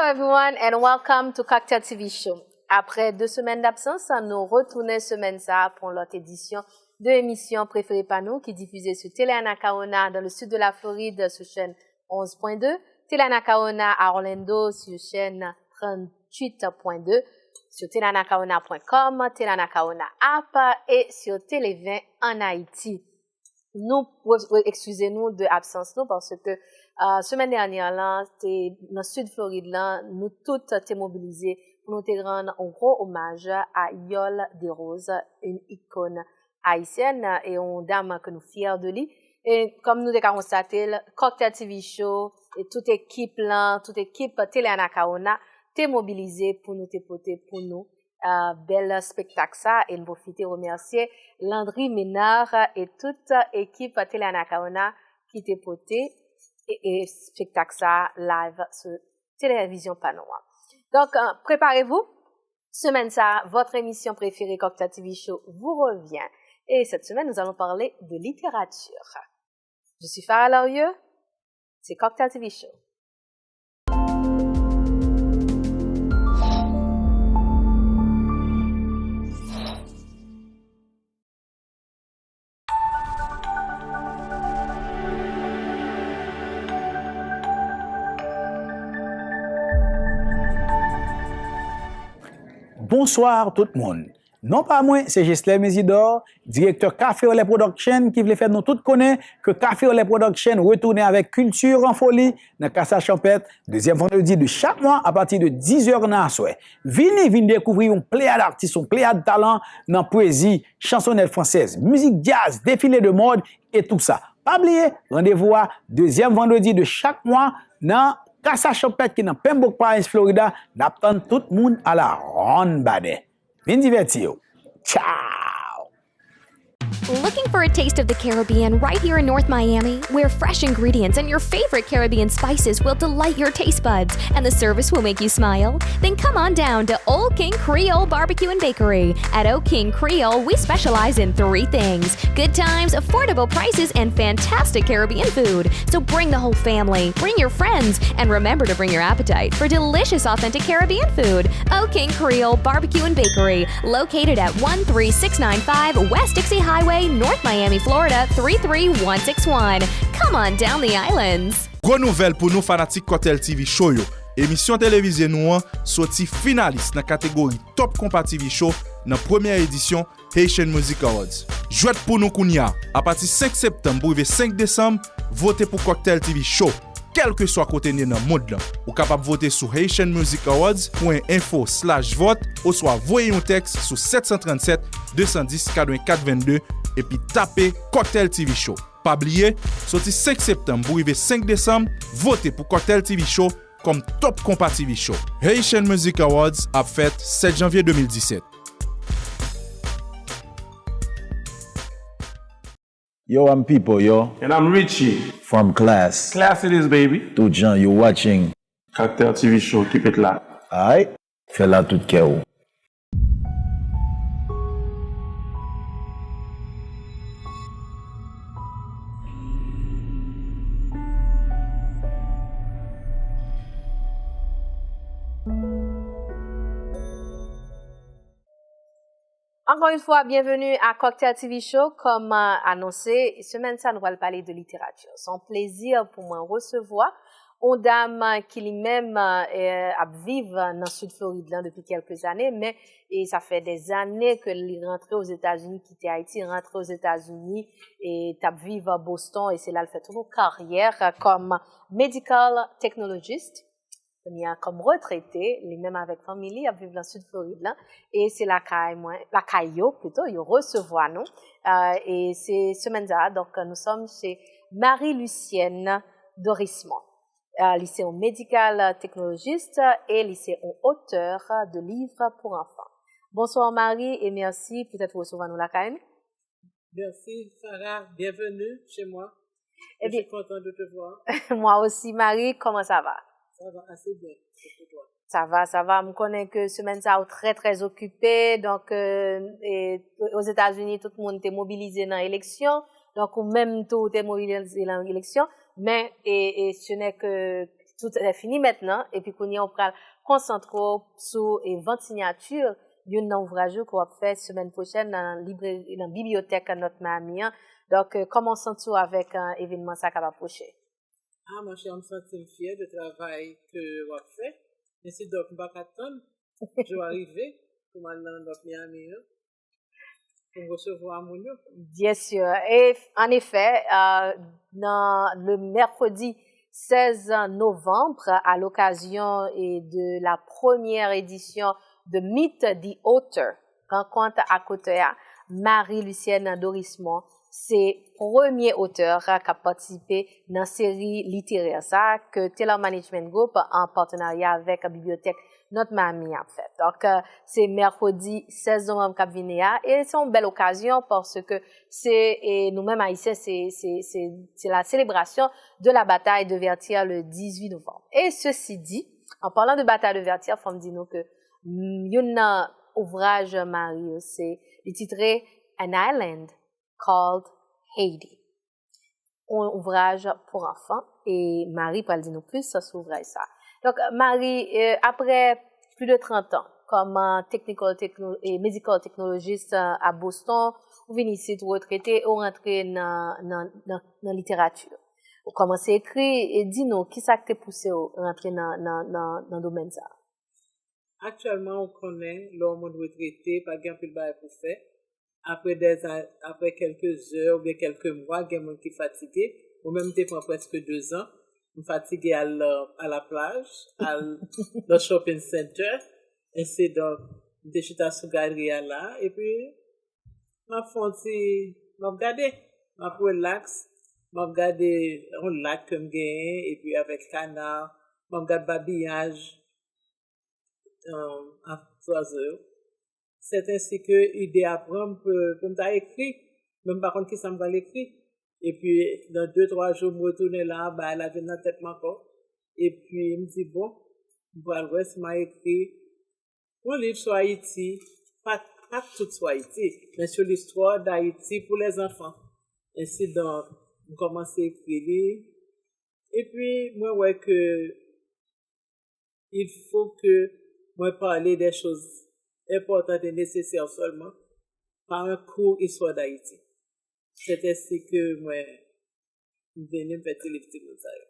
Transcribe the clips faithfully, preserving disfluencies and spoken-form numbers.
Everyone and welcome to Cocktail T V Show. Après deux semaines d'absence, nous retournons semaine ça pour l'autre édition de l'émission préférée par nous qui diffusée sur Télé Anacaona dans le sud de la Floride sur chaîne onze point deux, Télé Anacaona à Orlando sur chaîne trente-huit point deux, sur télé anacaona point com, Télé Anacaona app et sur Télé vingt en Haïti. Nou, eskize nou de absans nou, paske, euh, semèn dènyè lan, te, nan sid Florid lan, nou tout te mobilize pou nou te rann yon gwo omaj a Yole Desroses, une icône haïtienne, e yon dam ke nou fyè de li. E kòm nou te ka konstate l, Cocktail T V Show, e tout ekip lan, tout ekip Tele Anacaona, te mobilize pou nou te pote pou nou, euh, bèl spektak sa, e n pwofite remèsye Landry Ménard e tout ekip Tele Anacaona ki te pote e, e spektak sa live sou televizyon pa nou an. Donc, euh, préparez-vous. Semaine ça, votre émission préférée, Cocktail T V Show, vous revient. Et cette semaine, nous allons parler de littérature. Je suis Farah Larieux, c'est Cocktail T V Show. Bonswa tout moun. Non pa mwen, se Jesler Mésidor, direktè Café Relais Production, ki vle fè nou tout konnen ke Café Relais Production retounen avèk Culture en Folie nan Kasa Chanpèt, dezyèm vandredi de chak mwa, apati de diz è nan aswè. Vini, vin dekouvri yon pleyad atis, yon pleyad talan nan pwezi, chansonèt fransèz, mizik djaz, defile de mòd e tou sa. Pa bliye, randevou a dezyèm vandredi de chak mwa nan Kasa Chanpèt ki nan Pembroke Pines, Florida. N ap tann tout moun a la ronn badè. Vin divèti w. Tchaw! Looking for a taste of the Caribbean right here in North Miami, where fresh ingredients and your favorite Caribbean spices will delight your taste buds and the service will make you smile? Then come on down to Old King Creole Barbecue and Bakery. At Old King Creole, we specialize in three things: good times, affordable prices, and fantastic Caribbean food. So bring the whole family, bring your friends, and remember to bring your appetite for delicious authentic Caribbean food. Old King Creole Barbecue and Bakery, located at one three six nine five West Dixie Highway, North Miami, Florida three three one six one. Come on down the islands. Gwo nouvèl pou nou fanatik Cocktail T V Show yo. Emisyon televize nou an soti finalis nan kategori Top Konpa T V Show nan premyè edisyon Haitian Music Awards. Jwèt pou nou kounye a! Apati senk septanm pou rive senk desanm, vote pou Cocktail T V Show, kèlkeswa kote n ye nan mond lan. Ou kapab vote sou haitian music awards point info slash vote oswa voye yon tèks sou sèt san trannsèt, de san dis, katrevenkat vennde epi tape Cocktail T V Show. Pa bliye, soti senk septanm pou rive senk desanm, vote pou Cocktail T V Show kòm Top Konpa T V Show. Haitian Music Awards ap fèt sèt janvye de mil disèt. Yo, I'm Pipo, yo. And I'm Richie. From Class. Class it is, baby. Tout jan, you watching. Cocktail T V Show, keep it locked. Aight. Fè l ak tout kè w. Encore une fois, bienvenue à Cocktail T V Show. Kòm anonse, semèn sa nou pral pale de literati. Se yon plezi pou mwen resevwa yon dam ki li menm ap viv nan Sid Florid lan depi kèlke zane, men e sa fè dè zane ke li rantre Ozetazini, kite Ayiti, rantre Ozetazini, e t ap viv Boston, e se la l fè tout yon karyè kòm medical technologist. Kounye a, kòm retrete, li menm avèk fanmi li ap viv nan Sid Florid lan, e se lakay mwen, lakay yo pito, yo resevwa nou. Euh, e se semèn sa, donk, nous sommes chez Marie Lucienne Dorismond. Euh, li se yon medical technologiste e li se yon auteur de livres pour enfants. Bonsoir Marie et merci peut-être resevwa nou lakay nou. Merci Farah, bienvenue chez moi. Je suis contente de te voir. Moi aussi Marie, comment ça va? Ça va assez bien. Et pour toi? Ça va, ça va. M konnen ke semèn sa ou trè trè okipe, donk euh, e, Ozetazini tout moun te mobilize nan eleksyon, donk ou menm tou ou te mobilize nan eleksyon, men e, e ce n'est que tout est fini maintenant, epi kounye a ou pral konsantre w sou e vant sinyati youn nan ouvraj ou ke w ap fè semèn pwochèn nan libreri, nan bibliyotèk North Miami an. Donk, euh, kòman w santi w avèk euh, evènman sa k ap apwoche? Ah, monchè, m santi m fyè de travay ke w ap fè. Ensidonk, m pa ka tann jou a rive pou m al nan North Miami an, pou m resevwa moun yo. Bien sûr. Et en effet, euh, dans le mercredi seize novembre, à l'occasion et de la première édition de Meet the Author, Rencontre ak otè a, Marie Lucienne Dorismond se premye otè k ap patisipe nan seri literè sa ke Taylor Management Group an patenarya avèk bibliyotèk North Miami ap fè. Donk, euh, se mèkredi sèz novanm k ap vini a, e se yon bèl okazyon paske se e nou menm Ayisyen, se se se se la célébration de la bataille de Vertières le dix-huit novembre. Et ceci dit, en parlant de bataille de Vertières, fò m di nou ke mm, youn nan ouvraj Marie yo se li titre An Island Called Haiti. Yon ouvraj pou anfan, e Marie pral di nou plis sou ouvraj sa. Donk, Marie, euh, après plus de trente ans comme euh, technical techno et medical technologist euh, à Boston, ou vin isit, ou retrete, ou rantre nan, nan, nan, nan literati. Ou kòmanse ekri, e di nou, kisa k te pouse w rantre nan, nan, nan, nan domèn sa? Aktyèlman, ou konnen, lè yon moun retrete, pa gen anpil bagay pou fè. Apre dè, apre kèlke zè oubyen kèlke mwa, gen moun ki fatige. Mwen menm, m te pran prèske de zan. M fatige al, euh, a la plaj, al nan shopping center. Ensidonk, m te chita sou galri a la, epi m ap fè yon ti, m ap gade, m ap relax, m ap gade yon lak ke m genyen, epi avèk kana, m ap gade babiyaj, um, a zwazo yo. Sèt ensi ke ide a pran m pou, pou m ta ekri, men m pa konn kisa m pral ekri. Epi, nan de, twa jou, m retounen la, bagay la vin nan tèt m ankò. Epi, m di, bon, m pral wè si m a ekri yon liv sou Ayiti, pa, pa tout sou Ayiti, men sou listwa d Ayiti pou lèzanfan. Ensidonk, m kòmanse ekri li. Epi, mwen wè ke il faut que mwen pale de choz enpòtan e nesesè sèlman pa yon kou istwa d Ayiti. Sèt ensi ke mwen vini m fè ti liv timoun sa yo.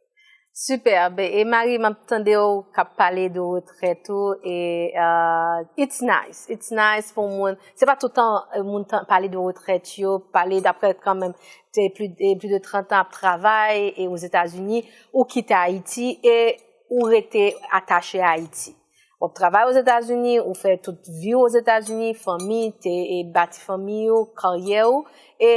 Superbe. E Marie, m ap tande w k ap pale de retrèt ou e uh, it's nice. It's nice pou moun. Se pa tout tan euh, moun tan, pale de retrèt yo, pale daprè kanmenm te pli, e pli de trant an ap travay e Ozetazini, ou kite Ayiti e ou rete atache a Ayiti. W ap travay Ozetazini, ou fè tout vi w Ozetazini, fanmi, te e bati fanmi ou, karyè ou, e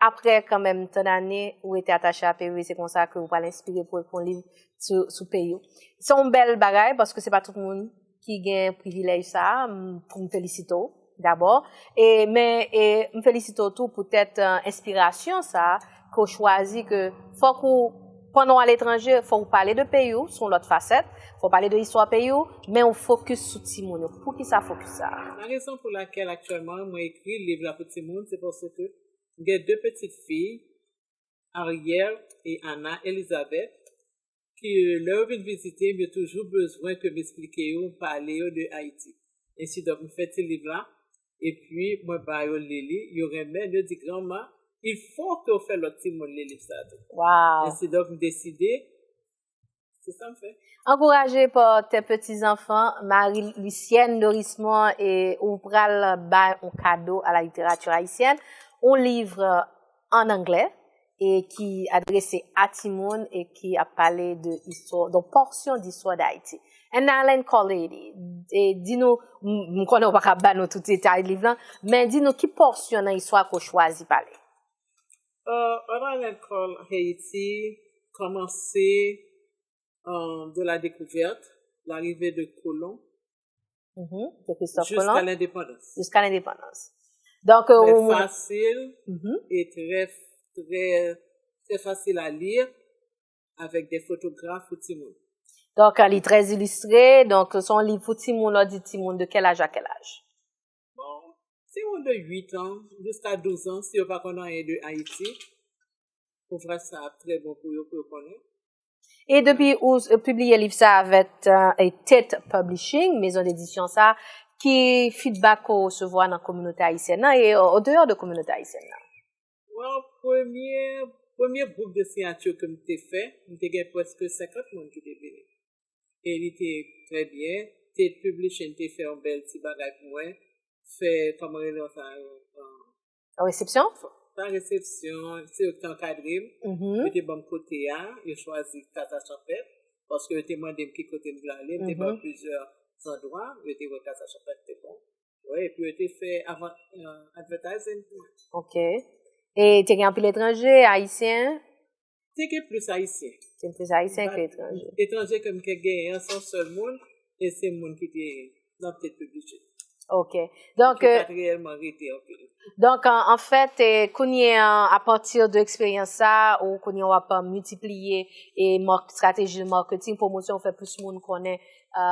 apre kanmenm tan dane ou rete atache a peyi, se konsa ke ou pral enspire pou ekri yon liv sou, sou peyi w. Se yon bèl bagay paske se pa tout moun ki gen privilèj sa a, m- pou m felisite w dabò. E, men e, m felisite w tou poutèt enspirasyon sa a ke w chwazi ke fòk ou, pandan w aletranje, fòk ou pale de peyi w, se yon lòt fasèt, fòk ou pale de istwa peyi w, men ou fokis sou timoun yo. Poukisa fokis sa a? La rezon pou lakèl aktyèlman mwen ekri liv la pou timoun, se paske m gen de pitit fi, Ariel e Anna Elizabeth, ki lè yo vin vizite m, yo toujou bezwen ke m esplike yo, m pale yo de Ayiti. Ensidonk, m fè ti liv la, epi mwen ba yo li li, yo renmen l, yo di, "Granma, il faut que w fè lòt timoun li liv sa tou." Wow! Ensidonk, m deside, se sa m fè. Encouragé par tes petits-enfants, Marie Lucienne Dorismond, e ou pral bay yon kado a la littérature haïtienne, yon liv an anglè e ki adrese a timoun e ki ap pale de istwa, de pòsyon de istwa d Ayiti. An Island Called Haiti. E di nou, m m konnen w pa ka ba nou tout detay liv lan, men di nou ki pòsyon nan istwa ke w chwazi pale. Uh, An Island Called Haiti kòmanse euh, de la découverte, l'arrivée de colons, Mhm, de Christophe jusqu'à Colomb, l'indépendance. Jusqu'à l'indépendance. Donk, euh, Très ou- facile Mhm. et très, très, très facile à lire avec des photographes ou timoun. Donk, li trè ilistre, donk, se yon liv pou timoun, lè w di timoun, de quel âge à quel âge? Bon, timoun de uit an jiska douz an, si yo pa konn anyen de Ayiti, ouvraj sa ap trè bon pou yo, pou yo konnen. E depi ou pibliye liv sa avèk Tate Publishing, mezon dedisyon sa, ki feedback ou resevwa nan kominote ayisyèn nan e o deyò de kominote ayisyèn nan? Well, premye premye gwoup de siyati ke m te fè, m te gen prèske senkant moun ki te vini. E li te trè byen. Tate Publishing te fè yon bèl ti bagay pou mwen. Fè, kòman rele sa yo? Resepsyon? Pa resepsyon, se yo ki te ankadre m. Yo te ban m kote a, yo chwazi Kaz a Chanpèt, paske yo te mande m ki kote m vle ale, m te ba yo plizyè zandwa, yo te wè Kaz a Chanpèt te bon. Wi, epi yo te fè avan advertising pou mwen. Ok. E te gen anpil etranje, ayisyen? Te gen plis ayisyen. Te gen plis ayisyen ke etranje. Etranje ke m te genyen an se yon sèl moun, e se moun ki te nan Tate Publishing. Ok. Donk, ki pa t reyèlman rete anpil. Donk, an, an fèt, e, kounye an, apati de eksperyans sa, ou kounye an w ap miltipliye e mark, strateji de marketing, pwomosyon, fè plis moun konnen e,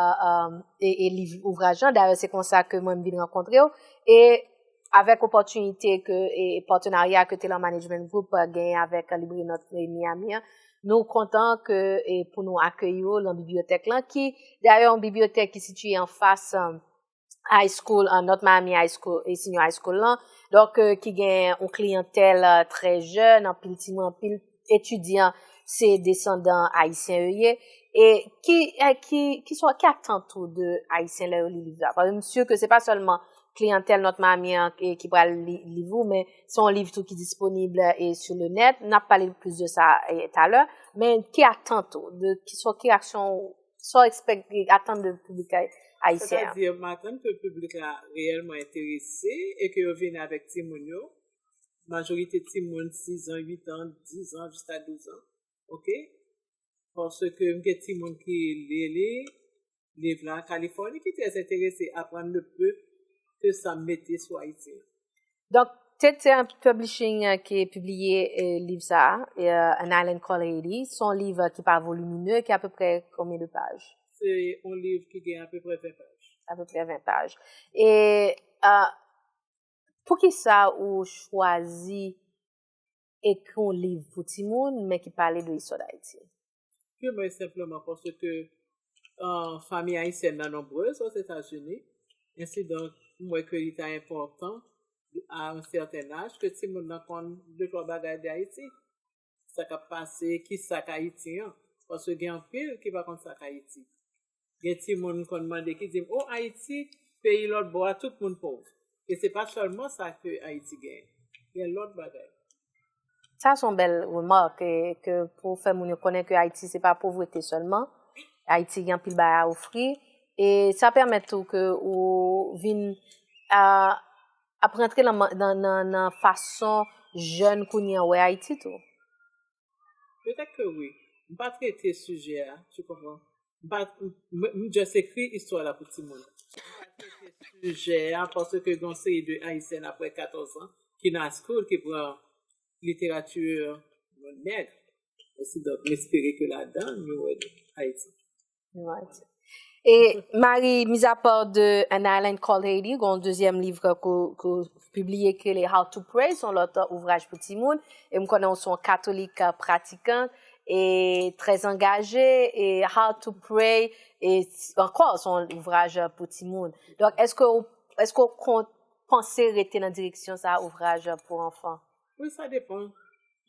e, e liv ouvraj lan. Dayè, se konsa ke mwen m vin rankontre w. E avèk opòtinite ke e patenarya ke Telan Management Group genyen avèk Libreri North Miami an, nou kontan ke e pou nou akeyi w nan bibliyotèk lan, ki dayè yon bibliyotèk ki sitiye anfas high school, North Miami High School e Senior High School lan. Donk, ki gen yon kliyantèl trè jèn, anpil timoun, anpil etidyan se desandan ayisyen yo ye. E ki, ki, ki swa, ki atant ou de ayisyen lè yo li liv la? Paske m si ke se pa sèlman kliyantèl North Miami an ki pral li liv ou, men se yon liv tou ki disponib e sou le net. N ap pale plis de sa talè. Men ki atant ou? De ki swa, ki reaksyon ou, sa w ekspekte atann de piblik ayisyen an? Sètadi, m atann ke piblik la reyèlman enterese e ke yo vini avèk timoun yo. Majorite timoun sizan, uitan, dizan, jiska douzan. Ok? Paske m gen timoun ki li li liv la Kalifòni ki trè enterese aprann le peu ke sa m mete sou Ayiti. Donk, Tate Publishing ki pibliye liv sa a, An Island Called Haiti, se yon liv ki pa volimine, ki apeprè konbyen de paj? Se yon liv ki gen apeprè ven paj. Apeprè ven paj. E poukisa ou chwazi ekri yon liv pou timoun, men ki pale de istwa Dayiti? Pirman e senpleman paske fanmi ayisyèn nan nonbrez Ozetazini. Ensidonk, m wè ke li ta enpòtan, à un certain âge, ke timoun nan konn de twa bagay de Ayiti. Sa k ap pase, ki sa k Ayiti an. Paske gen anpil ki pa konn sa k Ayiti. Gen timoun m konn mande ki di m, o, Ayiti, peyi lòt bò a, tout moun pòv. E se pa sèlman sa ke Ayiti genyen. Gen lòt bagay. Sa se yon bèl remak, e ke pou fè moun yo konnen ke Ayiti se pa povrete sèlman. Ayiti gen anpil bagay a ofri. E sa pèmèt tou ke ou vin a, ap rantre nan, nan, nan, nan fason jèn kounye an wè Ayiti tou. Petèt ke wi. M pa trete sijè a, tu konprann? M pa, m, m just ekri istwa la pou timoun. M pa trete sijè a paske gen yon seri de Ayisyèn apre katòz an ki nan high school ki pran literati nèg. Ensidonk, m espere ke ladan, nou wè Ayiti. E Marie, mizapa de An Island Called Haiti, gen yon dezyèm liv ke, ke pibliye ki rele How to Pray, se yon lòt ouvraj pou timoun. E m konnen w se yon katolik pratikan e trè angaje. E How to Pray, e ankò, se yon ouvraj pou timoun. Donk, èske w, èske w konn panse rete nan direksyon sa, ouvraj pou anfan? Wi, sa depann.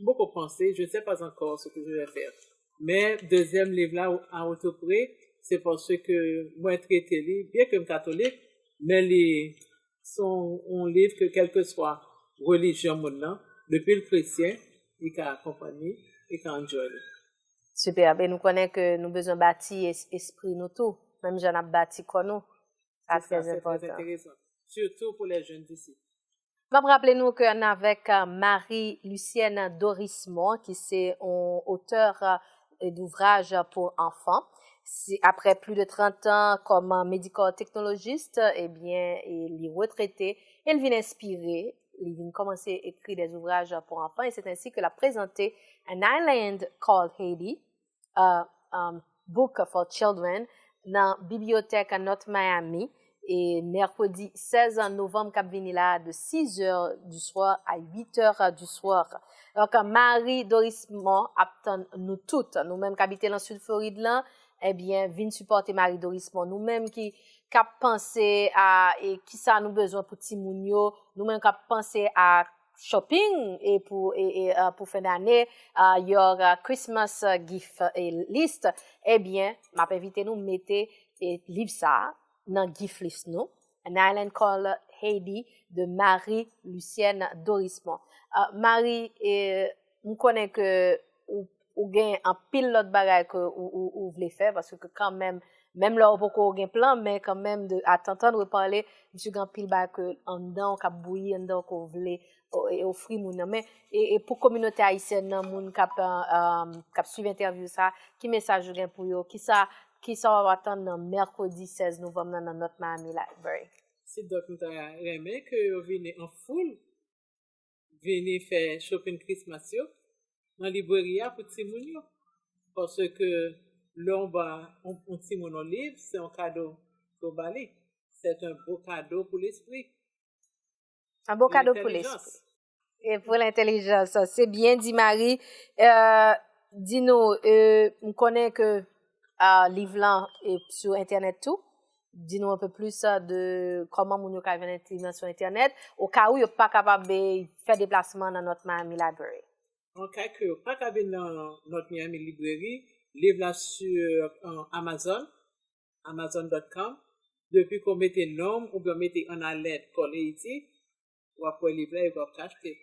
M poko panse, je ne sais pas encore ce que je vais faire. Men dezyèm liv la, A Haute Prayer, se paske mwen trete li, byen ke m katolik, men li se yon liv ke kèlkeswa relijyon moun nan, depi l kretyen, li ka konprann li, li ka enjoy li. Superbe. E nou konnen ke nou bezwen bati es, espri nou tou, menm jan n ap bati kò nou. Sa trè enteresan. Sitou pou les jeunes d'ici. M ap raple nou ke n avèk Marie Lucienne Dorismond, ki se yon otè d'ouvraj pou anfan. Aprè plis de trant an kòm medical technologist, ebyen, li retrete e l vin enspire, li vin kòmanse ekri de zouvraj pou anfan, e se ensi ke l ap prezante An Island Called Haiti, a, um, Book for Children nan bibliyotèk North Miami. e mèkredi sèz novanm k ap vini la, de six heures du soir à huit heures du soir. Donk, Marie Dorismond ap tann nou tout. Nou menm k abite lan Sid Florid lan, ebyen, vin sipòte Marie Dorismond. Nou menm ki, k ap panse a, e, kisa nou bezwen pou timoun yo, nou menm k ap panse a shopping e pou, e, e, uh, pou fen dane, uh, your, uh, Christmas, uh, gift, uh, list, ebyen, m ap envite nou mete, e, liv sa a nan gift list nou, An Island Called Haiti de Marie Lucienne Dorismond. Uh, Marie, e, m konnen ke ou, ou gen anpil lòt bagay ke ou, ou, ou vle fè, paske kanmenm, menm lè ou poko gen plan, men kanmenm de, à t'entendre parler, misye gen anpil bagay ke anndan w k ap bouyi, anndan w ke w vle o-, e ofri moun nan. Men, e, e pou kominote ayisyèn nan, moun k ap, um, k ap swiv entèvyou sa, ki mesaj ou gen pou yo? Kisa, kisa w ap atann nan mèkredi sèz novanm nan, nan North Miami Library? Se dòk m ta renmen ke yo vini an foul, vini fè shopping Christmas yo nan libreri a pou timoun yo. Paske lè w ba yon, yon timoun yon liv, se yon kado ke w ba li. C'est un beau cadeau pour l'esprit. Un beau cadeau pour l'esprit. E pou lentèlijans. Se byen di, Marie. Euh, di nou, euh, m konnen ke, euh, liv lan e sou entènèt tou. Di nou un peu plus, euh, de kòman moun yo ka jwenn liv lan sou entènèt, o ka ou yo pa kapab, eh, fè deplasman nan North Miami Library. An ka ke yo pa ka vin nan North Miami Library, liv la sur, euh, Amazon, amazon dot com. Depi ke w mete non m oubyen w mete An Island Called Haiti, w ap wè liv la epi w ap ka achte.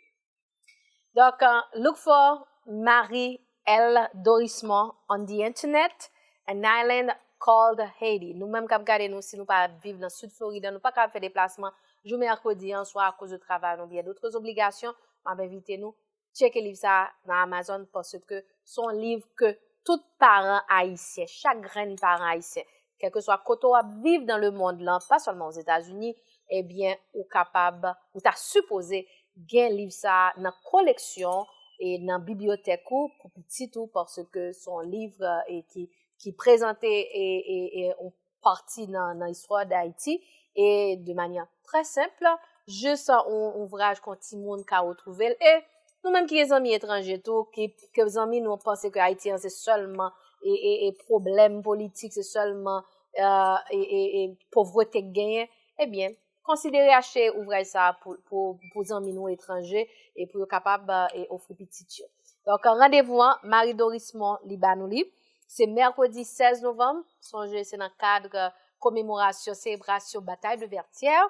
Donk, euh, look for Marie L Dorismond on the internet, An Island Called Haiti. Nou menm k ap gade nou, si nou pa viv nan Sid Florida, nou pa ka fè deplasman jou mèkredi an, swa akoz de travay nou oubyen d'autres obligations, m ap envite nou tcheke liv sa a nan Amazon, paske se yon liv ke tout paran ayisyen, chak grenn paran ayisyen, kèlkeswa kote w ap viv nan lemonn lan, pa sèlman Ozetazini, ebyen, ou kapab, ou ta sipoze gen liv sa a nan koleksyon e nan bibliyotèk ou pou pitit ou, paske se yon liv, e ki, ki prezante e, e, e yon pati nan, nan istwa Dayiti, e de manyè trè senp, jis yon ouvraj ke yon timoun ka retwouve l. E nou menm ki gen zanmi etranje tou, ki, ke zanmi nou panse ke Ayiti an se sèlman e, e, e pwoblèm politik, se sèlman, e, e, e, e povrete k genyen, ebyen, konsidere achte ouvraj sa a pou, pou, pou zanmi nou etranje e pou yo kapab, e, ofri pitit yo. Donk, randevou an, Marie Dorismond li ba nou li. Se mèkredi sèz novanm, sonje se nan kad komemorasyon, selebrasyon Batay de Vètyè,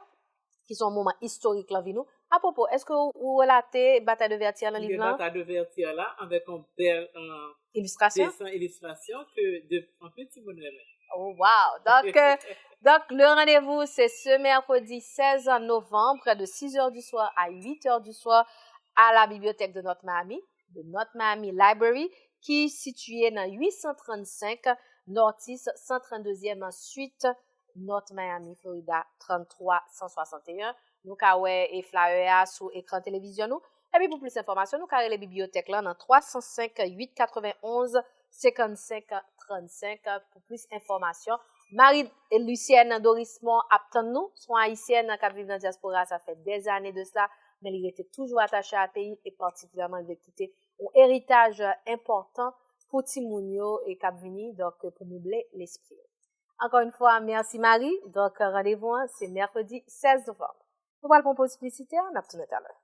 ki se yon moman istorik lan vi nou. Apwopo, èske ou, ou relate Batay de Vètyè nan liv lan? Batay de Vètyè la, avèk yon bèl, euh, ilistrasyon? Desen, ilistrasyon ke de, anpil timoun renmen. Oh, wow! Donc, euh, donc, le rendez-vous, c'est ce mercredi seize novembre, de six heures du soir à huit heures du soir, à la bibliothèque de North Miami, de North Miami Library, ki sitiye nan uit san trannsenk Northeast san tranndezèm Street, North Miami, Florida, tranntwa san swasanteyen. Nou ka wè e flyer a sou ekran televizyon nou. Epi pou plis enfòmasyon, nou ka rele bibliyotèk lan nan twa san senk, uit katrevenonz, senkannsenk, trannsenk pou plis enfòmasyon. Marie Lucienne Dorismond ap tann nou, se yon Ayisyèn k ap viv nan dyaspora, sa fè dèzane de sela, men li rete toujou atache a peyi e patikilyèman li vle kite yon eritaj enpòtan pou timoun yo e k ap vini, donk, pou mouble lespri yo. Ankò yon fwa, mèsi Marie. Donk, randevou an, se mèkredi sèz novanm. Nou pral pran poz piblisitè, n ap tounen talè.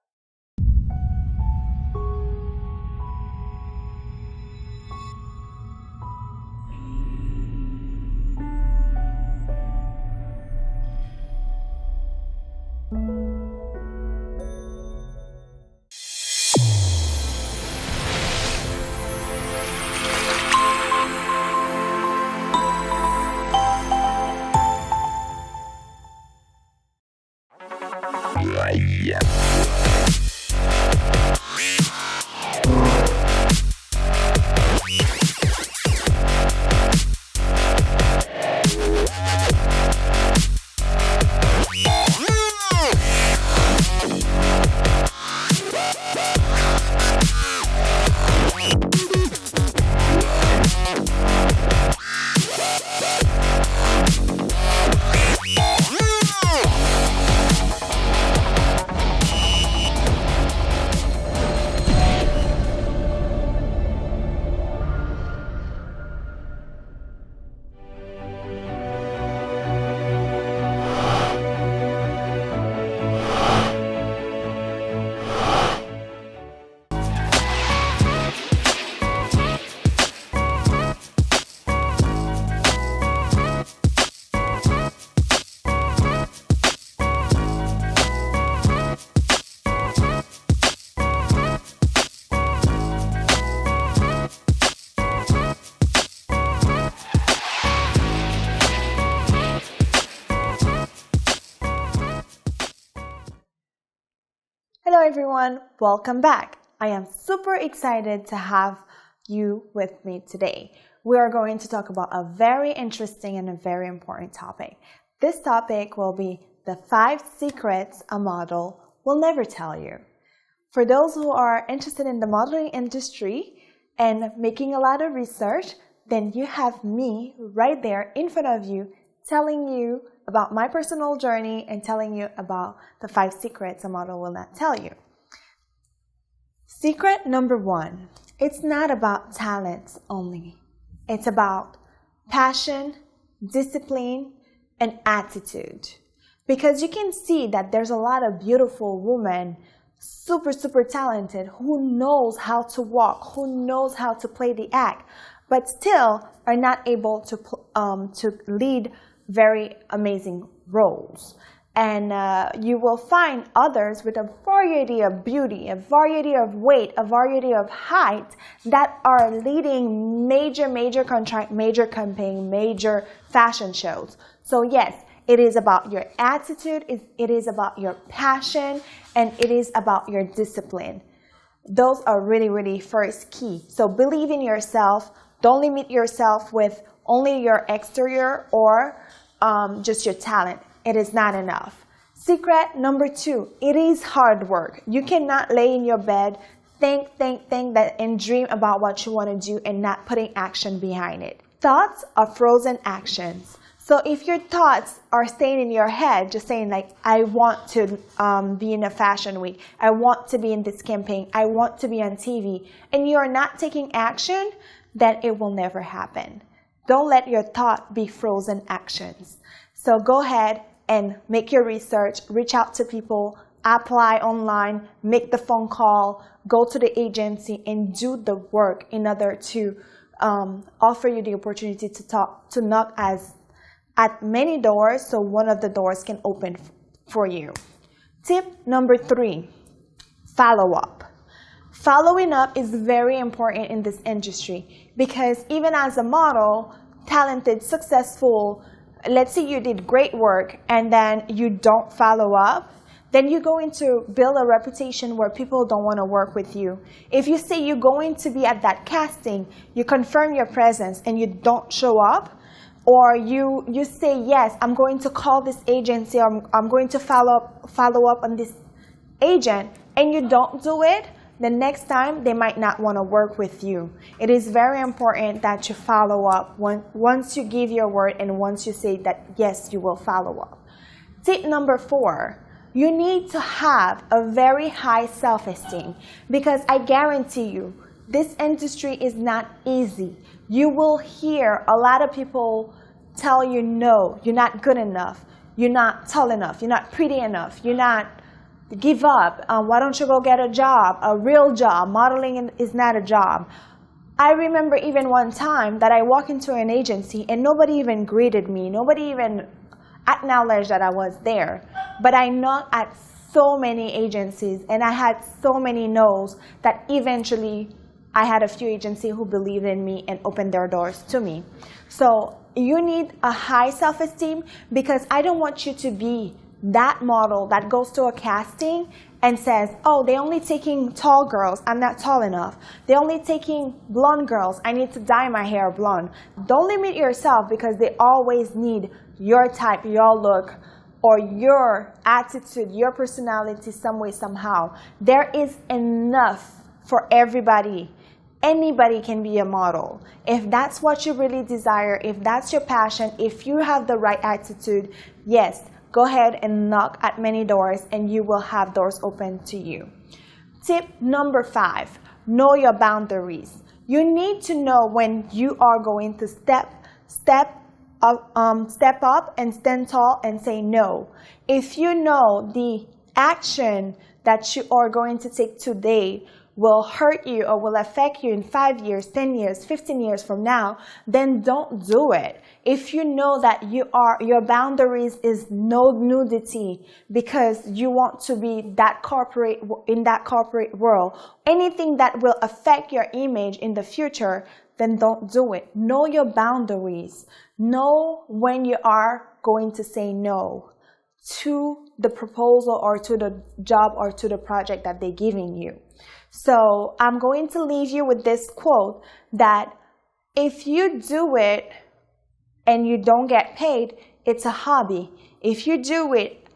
Hello everyone, welcome back. I am super excited to have you with me today. We are going to talk about a very interesting and a very important topic. This topic will be the five secrets a model will never tell you. For those who are interested in the modeling industry and making a lot of research, then you have me right there in front of you telling you about my personal journey and telling you about the five secrets a model will not tell you. Secret number one, it's not about talents only. It's about passion, discipline, and attitude. Because you can see that there's a lot of beautiful women, super, super talented, who knows how to walk, who knows how to play the act, but still are not able to, pl- um, to lead very amazing roles. And uh, you will find others with a variety of beauty, a variety of weight, a variety of height that are leading major, major contract, major campaign, major fashion shows. So, yes, it is about your attitude, it, it is about your passion, and it is about your discipline. Those are really, really first key. So believe in yourself. Don't limit yourself with only your exterior or um, just your talent. It is not enough. Secret number two, it is hard work. You cannot lay in your bed, think, think, think that and dream about what you want to do and not putting action behind it. Thoughts are frozen actions. So if your thoughts are staying in your head, just saying like, I want to um, be in a fashion week, I want to be in this campaign, I want to be on T V, and you're not taking action, then it will never happen. Don't let your thought be frozen actions. So go ahead and make your research, reach out to people, apply online, make the phone call, go to the agency, and do the work in order to um, offer you the opportunity to talk, to knock as at many doors so one of the doors can open f- for you. Tip number three, follow up. Following up is very important in this industry because even as a model, talented, successful, let's say you did great work and then you don't follow up, then you're going to build a reputation where people don't want to work with you. If you say you're going to be at that casting, you confirm your presence and you don't show up, or you you say, yes, I'm going to call this agency, or I'm, I'm going to follow up, follow up on this agent, and you don't do it, the next time they might not want to work with you. It is very important that you follow up when, once you give your word and once you say that yes, you will follow up. Tip number four, you need to have a very high self esteem because I guarantee you, this industry is not easy. You will hear a lot of people tell you no, you're not good enough, you're not tall enough, you're not pretty enough, you're not give up. Um, why don't you go get a job, a real job? Modeling is not a job. I remember even one time that I walked into an agency and nobody even greeted me. Nobody even acknowledged that I was there. But I knocked at so many agencies and I had so many no's that eventually I had a few agencies who believed in me and opened their doors to me. So you need a high self esteem because I don't want you to be that model that goes to a casting and says, oh, they're only taking tall girls, I'm not tall enough. They're only taking blonde girls, I need to dye my hair blonde. Don't limit yourself because they always need your type, your look, or your attitude, your personality, some way, somehow. There is enough for everybody. Anybody can be a model. If that's what you really desire, if that's your passion, if you have the right attitude, yes, go ahead and knock at many doors and you will have doors open to you. Tip number five, know your boundaries. You need to know when you are going to step, step up, um, step up and stand tall and say no. If you know the action that you are going to take today will hurt you or will affect you in five years, ten years, fifteen years from now, then don't do it. If you know that you are your boundaries is no nudity because you want to be that corporate in that corporate world, anything that will affect your image in the future, then don't do it. Know your boundaries. Know when you are going to say no. to the proposal or to the job or to the project that they're giving you. So I'm going to leave you with this quote that if you do it and you don't get paid, it's a hobby. If you do it,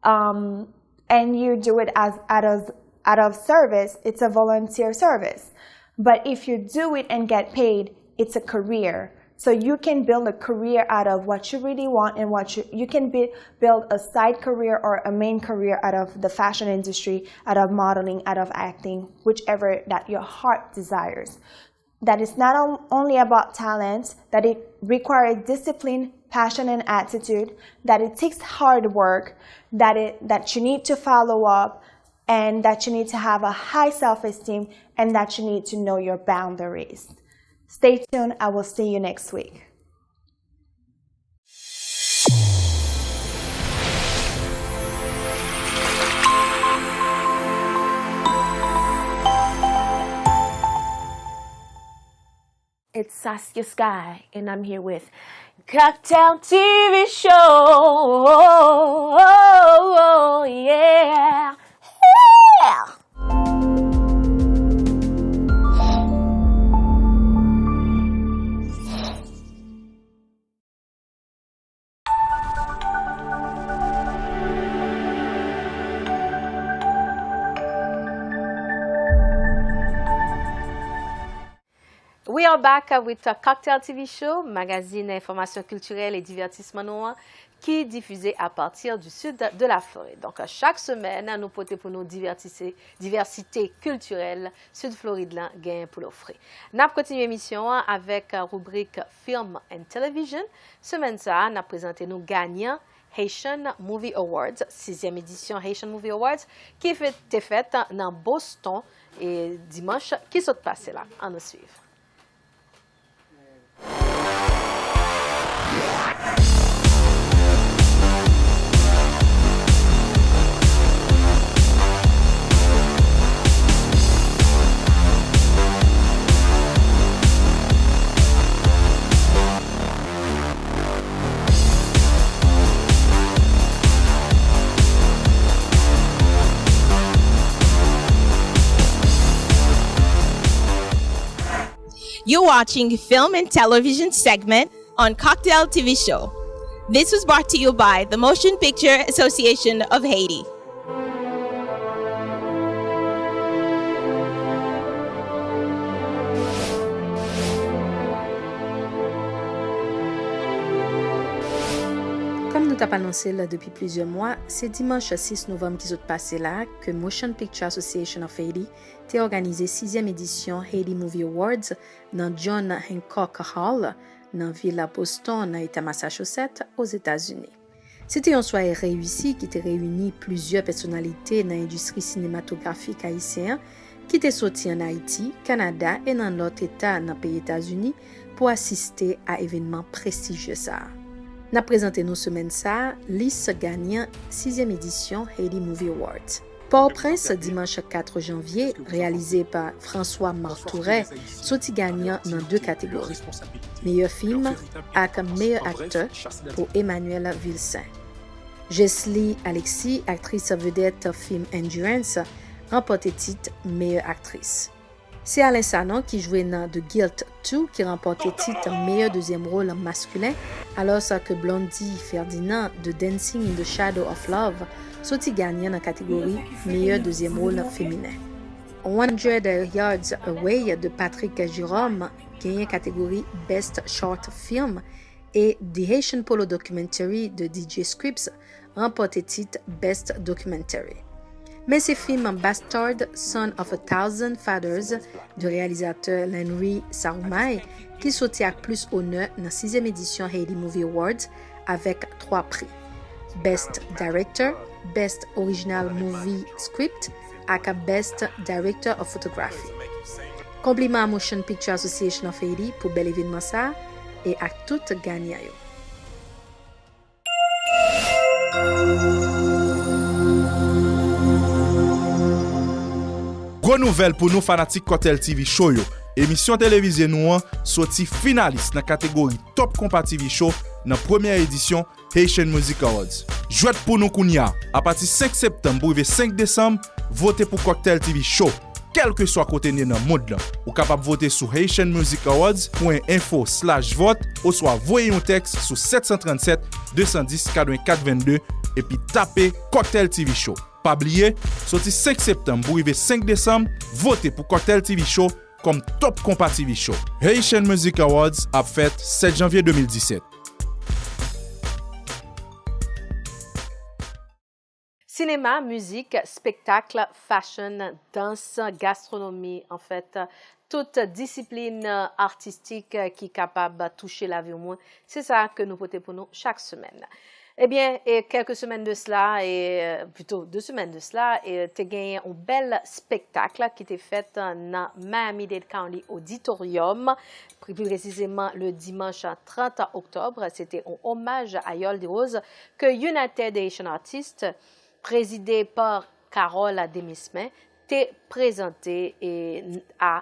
um, and you do it as out of, out of service, it's a volunteer service. But if you do it and get paid, it's a career. So you can build a career out of what you really want and what you, you can be, build a side career or a main career out of the fashion industry, out of modeling, out of acting, whichever that your heart desires. That it's not on- only about talent, that it requires discipline, passion, and attitude, that it takes hard work, that it, that you need to follow up, and that you need to have a high self-esteem, and that you need to know your boundaries. Stay tuned. I will see you next week. It's Saskia Sky, and I'm here with Cocktail T V Show. Yeah. Yeah. We are back with the Cocktail T V Show, magazin enfòmasyon kiltirèl e divètisman nou an, ki difize à partir du sud de la Floride. Donk, chak semèn, nou pote pou nou divètise- divèsite kiltirèl Sid Florid lan gen pou l ofri. N ap kontinye emisyon an avèk ribrik Film and Television. Semèn sa a, n ap prezante nou ganyan Haitian Movie Awards, sizyèm edisyon Haitian Movie Awards, ki fè- te fèt nan Boston, e dimanch ki sot pase la. Ann nou swiv. You're watching film and television segment on Cocktail T V Show. This was brought to you by the Motion Picture Association of Haiti. Kòm nou t ap anonse l depi plizyè mwa, se dimanch sis novanm ki sot pase la ke Motion Picture Association of Haiti te òganize sizyèm edisyon Haiti Movie Awards nan John Hancock Hall, nan vil Boston, nan eta Massachusetts, Ozetazini. Se te yon sware reyisi ki te reyini plizyè pèsonalite nan endistri sinematografik ayisyen an, ki te soti ann Ayiti, Kanada e nan lòt eta nan peyi Etazini pou asiste a evènman prestijye sa a. N ap prezante nou semèn sa a lis ganyan sizyèm edisyon Haiti Movie Awards. Pòtoprens, dimanch kat janvye, reyalize pa François Martouret, soti ganyan nan de kategori. Meyè fim ak meyè aktè pou Emmanuel Vilcin. Jesly Alexis, aktris vedèt fim Endurance, ranpòte tit meyè aktris. Se Alain Sanon ki jwe nan The Guilt two ki ranpòte tit meyè dezyèm wòl maskilen, alòske Blondie Ferdinand de Dancing in the Shadow of Love soti ganyan nan kategori meyè dezyèm wòl feminen. One Hundred Yards Away de Patrick Jérôme genyen kategori Best Short Film e The Haitian Polo Documentary de D J Scripps ranpòte tit Best Documentary. Men se fim Bastard, Son of a Thousand Fathers de reyalizatè Lanry Saoumay ki soti ak plis onè nan sizyèm edisyon Haiti Movie Awards avèk twa pri, Best Director, Best Original Movie Script ak Best Director of Photography. Konpliman a Motion Picture Association of Haiti pou bèl evènman sa a e ak tout ganyan yo. Gwo nouvèl pou nou fanatik Cocktail T V Show yo. Emisyon televize nou an soti finalis nan kategori Top Compas T V Show nan premyè edisyon Haitian Music Awards. Jwèt pou nou kounye a! Apati senk septanm pou rive senk desanm, vote pou Cocktail T V Show, kèlkeswa kote n ye nan mond lan. Ou kapab vote sou Haitian Music Awards pwen info slash vote oswa voye yon tèks sou sèt san trannsèt, de san dis, katrevenkat vennde epi tape Cocktail T V Show. Pa bliye, soti senk septanm pou rive senk desanm, vote pou Cocktail T V Show kòm Top Konpa T V Show. Haitian Music Awards ap fèt sèt janvye de mil disèt. Sinema, mizik, espektak, fashion, dans, gastronomi, anfèt, tout disiplin atistik ki kapab touche lavi yon moun, se sa ke nou pote pou nou chak semèn. Ebyen, e kèlke semèn de sela, e, pito, de semèn de sela, e, te genyen yon bèl espektak ki te fèt nan Miami-Dade County Auditorium, pli, pli presizeman le dimanch trant oktòb. Se te yon omaj a Yole Derose ke United Haitian Artists, prezide pa Carole Demesmin, te prezante e, a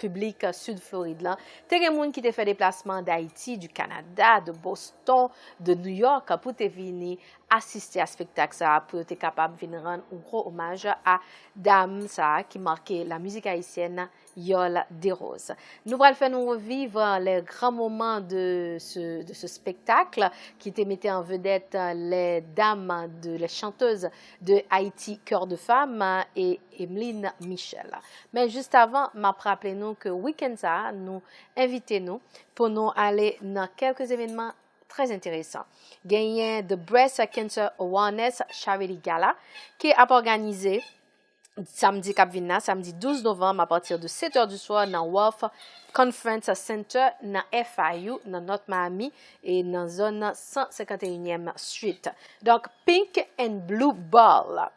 piblik Sid Florid lan. Te gen moun ki te fè deplasman d Ayiti, du Canada, de Boston, de New York pou te vini asiste a espektak sa a, pou yo te kapab vin rann yon gwo omaj a dam sa a ki make la mizik ayisyèn, Yole Derose. Nou pral fè nou reviv les grands moments de ce, de ce spectacle ki te mete an vedèt les dames de, les chanteuses de Haïti Cœur de Femme e Emeline Michel. Men jis avan, m ap raple nou ke wikenn sa a, nou envite nou pou nou ale nan kèlke evènman trè enteresan. Genyen The Breast Cancer Awareness Charity Gala ki ap òganize samdi k ap vin la, samdi douz novanm, apati de sèt è di swa nan Wharf Conference Center nan F I U, nan North Miami, e nan zòn san senkant e inyèm Street. Donk, Pink and Blue Ball.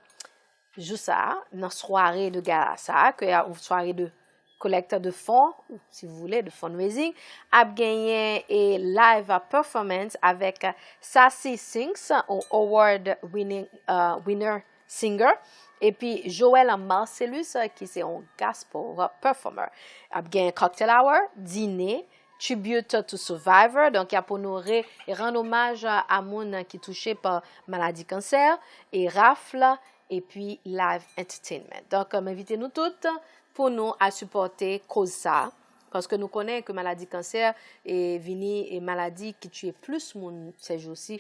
Jou sa a, nan sware de gala sa a, ke a yon sware de collecte de fonds, ou si vous voulez, de fundraising, ap genyen e live performance avèk Sassy Sings, yon award winning, uh, winner singer, epi Joel Marcellus, ki se yon gospel performer. Ap gen cocktail hour, dine, tribute to survivor, donk y ap onore e rann omaj a moun ki touche pa maladi kansè, e rafle, epi live entertainment. Donk, m envite nou tout pou nou al sipòte koz sa, paske nou konnen ke maladi kansè e vini e maladi ki tiye plis moun ces jours-ci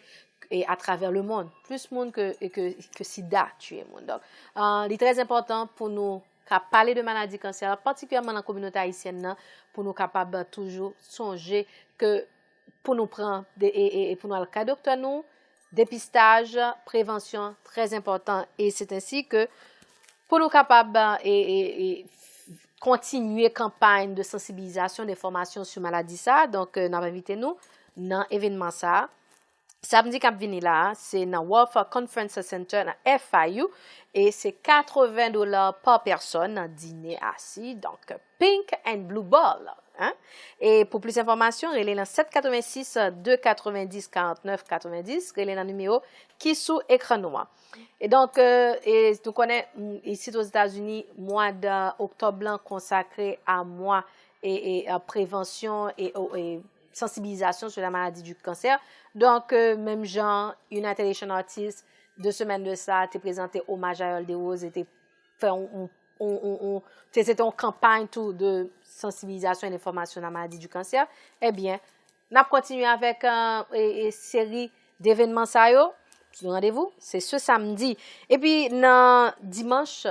e atravè le monde, plis moun ke, ke, ke sida tiye moun. Donk, euh, li trè enpòtan pou nou ka pale de maladi kansè, patikilyèman nan kominote ayisyèn nan, pou nou kapab toujou sonje ke pou nou pran de, e, e, e pou nou al kay doktè nou, depistaj, prevansyon, trè enpòtan, e se ensi ke pou nou kapab, e, e, e, kontinye kanpay de sansibilizasyon, de fòmasyon sou maladi sa a. Donk, euh, n ap envite nou nan evènman sa a. Samdi k ap vini la a, se nan Wharf Conference Center nan F I U, e se katreven dola pa pèsòn, nan dine asi, donk Pink and Blue Ball, hein? E pou plis enfòmasyon, rele nan sèt katrevensis, de katrevendis, karantnèf katrevendis, rele nan nimewo ki sou ekran nou an. E donk, euh, e nou konnen, mm, isit Ozetazini, mwa de oktòb lan konsakre a mwa e, e, a prevansyon e, o, e sansibilizasyon sou la maladie du cancer. Donk, euh, menm jan United Haitian Artists, de semèn de sa, te prezante omaj a Yole Derose e te fè yon, yon, yon, yon, yon, te, se te yon kanpay tou de sansibilizasyon e enfòmasyon nan maladi di kansè. Ebyen, n ap kontinye avèk, euh, e, e seri devènman sa yo. Randevou, se se samdi. Epi nan dimanch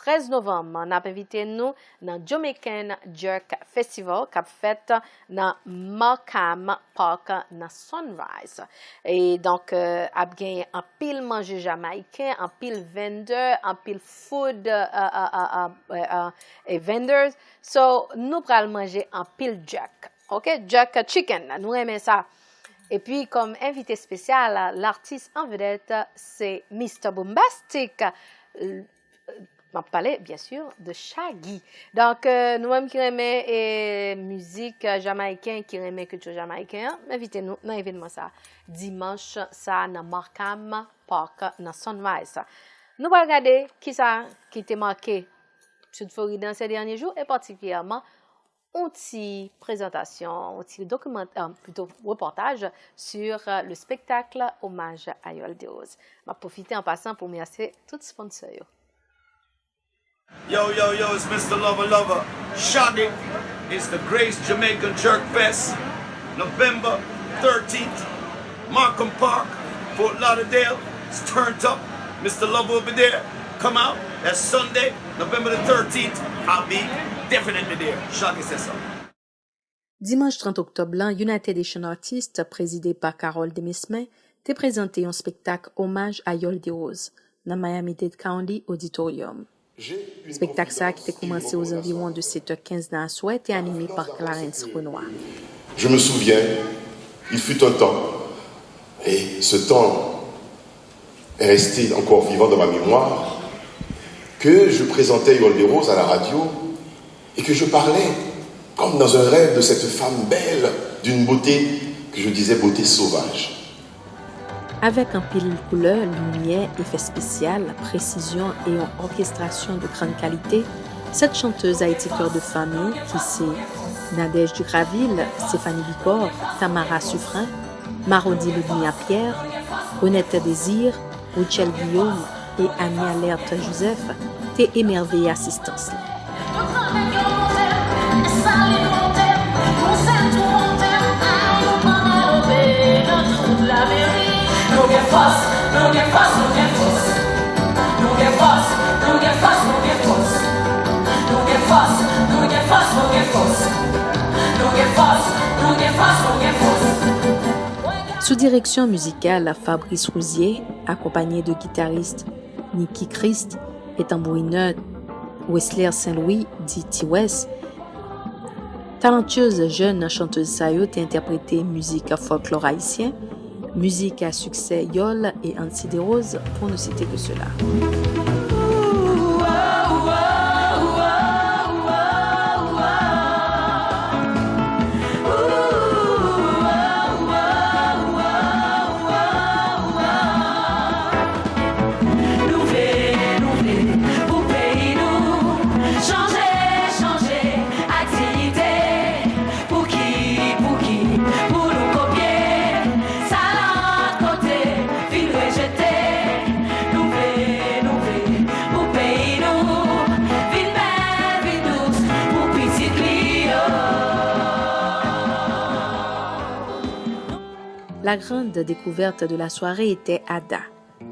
trèz novanm, n ap envite nou nan Jamaican Jerk Festival k ap fèt nan Markham Park nan Sunrise. E donk, euh, ap genyen anpil manje jamayiken, anpil vendor, anpil food, euh, euh, euh, euh, euh, euh, e vendors. So, nou pral manje anpil jerk. Ok, jerk chicken, nou renmen sa. Epi, kòm envite espesyal, latis an vedèt, se Mister Boombastic. M ap pale, byen si, de Shaggy. Donk, euh, nou menm ki renmen, e, mizik, euh, jamayiken, ki renmen kilti jamayiken an, m envite nou nan evènman sa a, dimanch sa a nan Markham Park, nan Sunrise. Nou pral gade kisa ki te make Sid Florid an ces derniers jours, e patikilyèman yon ti prezantasyon, yon ti dokimant, euh, plito repòtaj sur, euh, le spectacle Hommage à Yol Derose. M ap pwofite an pasan pou remèsye tout sponsor yo. Yo, yo, yo, it's Mister Lover Lover. Shaggy. It's the Grace Jamaican Jerk Fest. November thirteenth. Markham Park, Fort Lauderdale. It's turned up. Mister Lover will be there. Come out. That's Sunday, November the thirteenth. I'll be definitely there. Shaggy says so. Dimanch trant oktòb lan, United Haitian Artists, prezide pa Carole Demesmin, te prezante yon spektak omaj a Yol Derose nan Miami-Dade County Auditorium. Spektak sa a ki te koumanse ozanviwon de sèt è kenz nan aswè te anime pa Clarence Renois. Je me souviens, il fut un temps, et ce temps est resté encore vivant dans ma mémoire, que je présentais Yol Derose à la radio et que je parlais, comme dans un rêve, de cette femme belle, d'une beauté que je disais beauté sauvage. Avèk anpil koulè, limyè, efè espesyal, presizyon e yon òkestrasyon de grann kalite, sèt chantèz Ayiti Cœur de Femme yo, ki se Nadège Ducraville, Stéphanie Bicor, Tamara Suffren, Marody Ludmia Pierre, Renette Désir, Rutshelle Guillaume e Annie Alerte Joseph te emèveye asistans li. Sou direksyon mizikal Fabrice Rouzier, akonpanye de gitaris Nicky Christ e tanbourinè Wesler Saint Louis, di T-Wes, talantyez jèn chantèz sa yo te entèprete mizik fòlklò ayisyen, mizik a siksè Yol e Ancy Derose, pour ne citer que cela. La grande découverte de la soirée était Ada,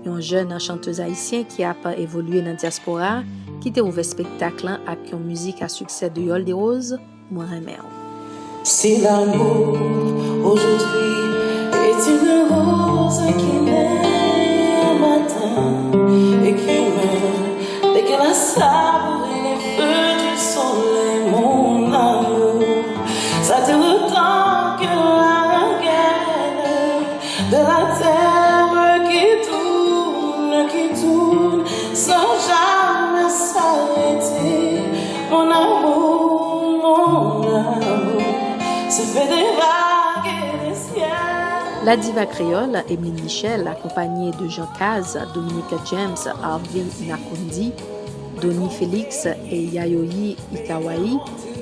yon jèn chantèz ayisyen ki ap evolye nan dyaspora a, ki te ouvè espektak lan ak yon mizik a siksè de Yol Derose, Mwen renmen w. Si l'amour aujourd'hui est une rose qui naît un matin et qui meurt dès qu'elle a sabouré les feux du soleil, mon amour, ça dure autant que la rengaine de la terre qui tourne, qui tourne sans jamais s'arrêter. Mon amour, mon amour, se fait des vagues et des ciels. La diva créole, Emeline Michel, accompagnée de Jean Caz, Dominique James, Harvey Nakundi, Donnie Félix e Yayoi Ikawai,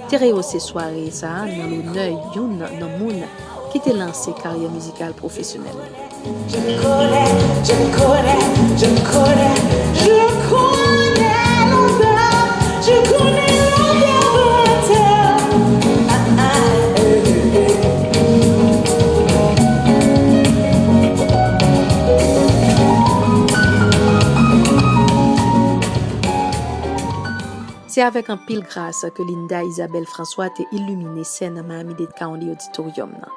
te reyose sware sa a nan lonè youn nan moun ki te lanse karyè mizikal pwofesyonèl li. Je connais, je connais, je connais, je connais l'odeur, je connais l'odeur de la terre. Ah, ah, eh, eh, eh. Se avèk anpil gras ke Linda Isabelle François te ilimine sèn Miami-Dade County Auditorium nan.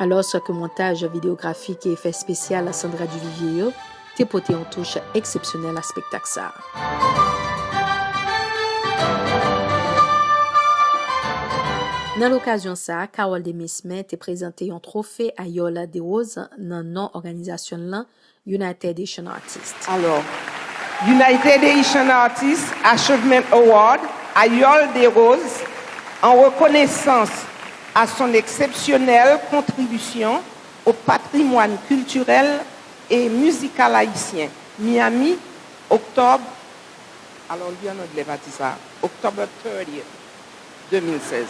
Alòske montaj videografik e efè espesyal Sandra Duvivier yo te pote yon touch eksepsyonèl a spektak sa a. Nan lokazyon sa a, Carole Demesmin te prezante yon twofe a Yol Derose nan non òganizasyon l lan, United Haitian Artists. Alors, United Haitian Artists Achievement Award à Yol Derose en reconnaissance à son exceptionnelle contribution au patrimoine culturel et musical haïtien. Miami, octobre, alors li an anglè pa di sa, October thirtieth. de mil sèz.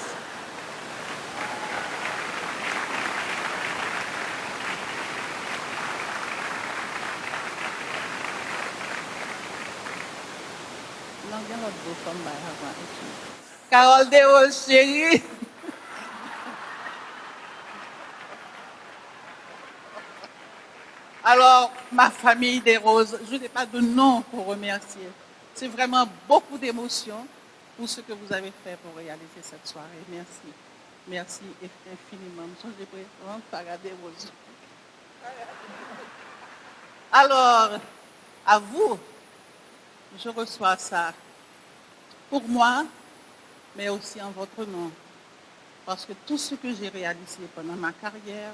Non, gen lòt gwo fanm bay avan Carole Desroses, cheri. Alors, ma famille Desroses, je n'ai pas de nom pour remercier. C'est vraiment beaucoup d'émotions pour ce que vous avez fait pour réaliser cette soirée. Merci. Merci infiniment. M sonje prezans Sarah Desroses. Alors, à vous, je reçois ça pour moi, mais aussi en votre nom. Parce que tout ce que j'ai réalisé pendant ma carrière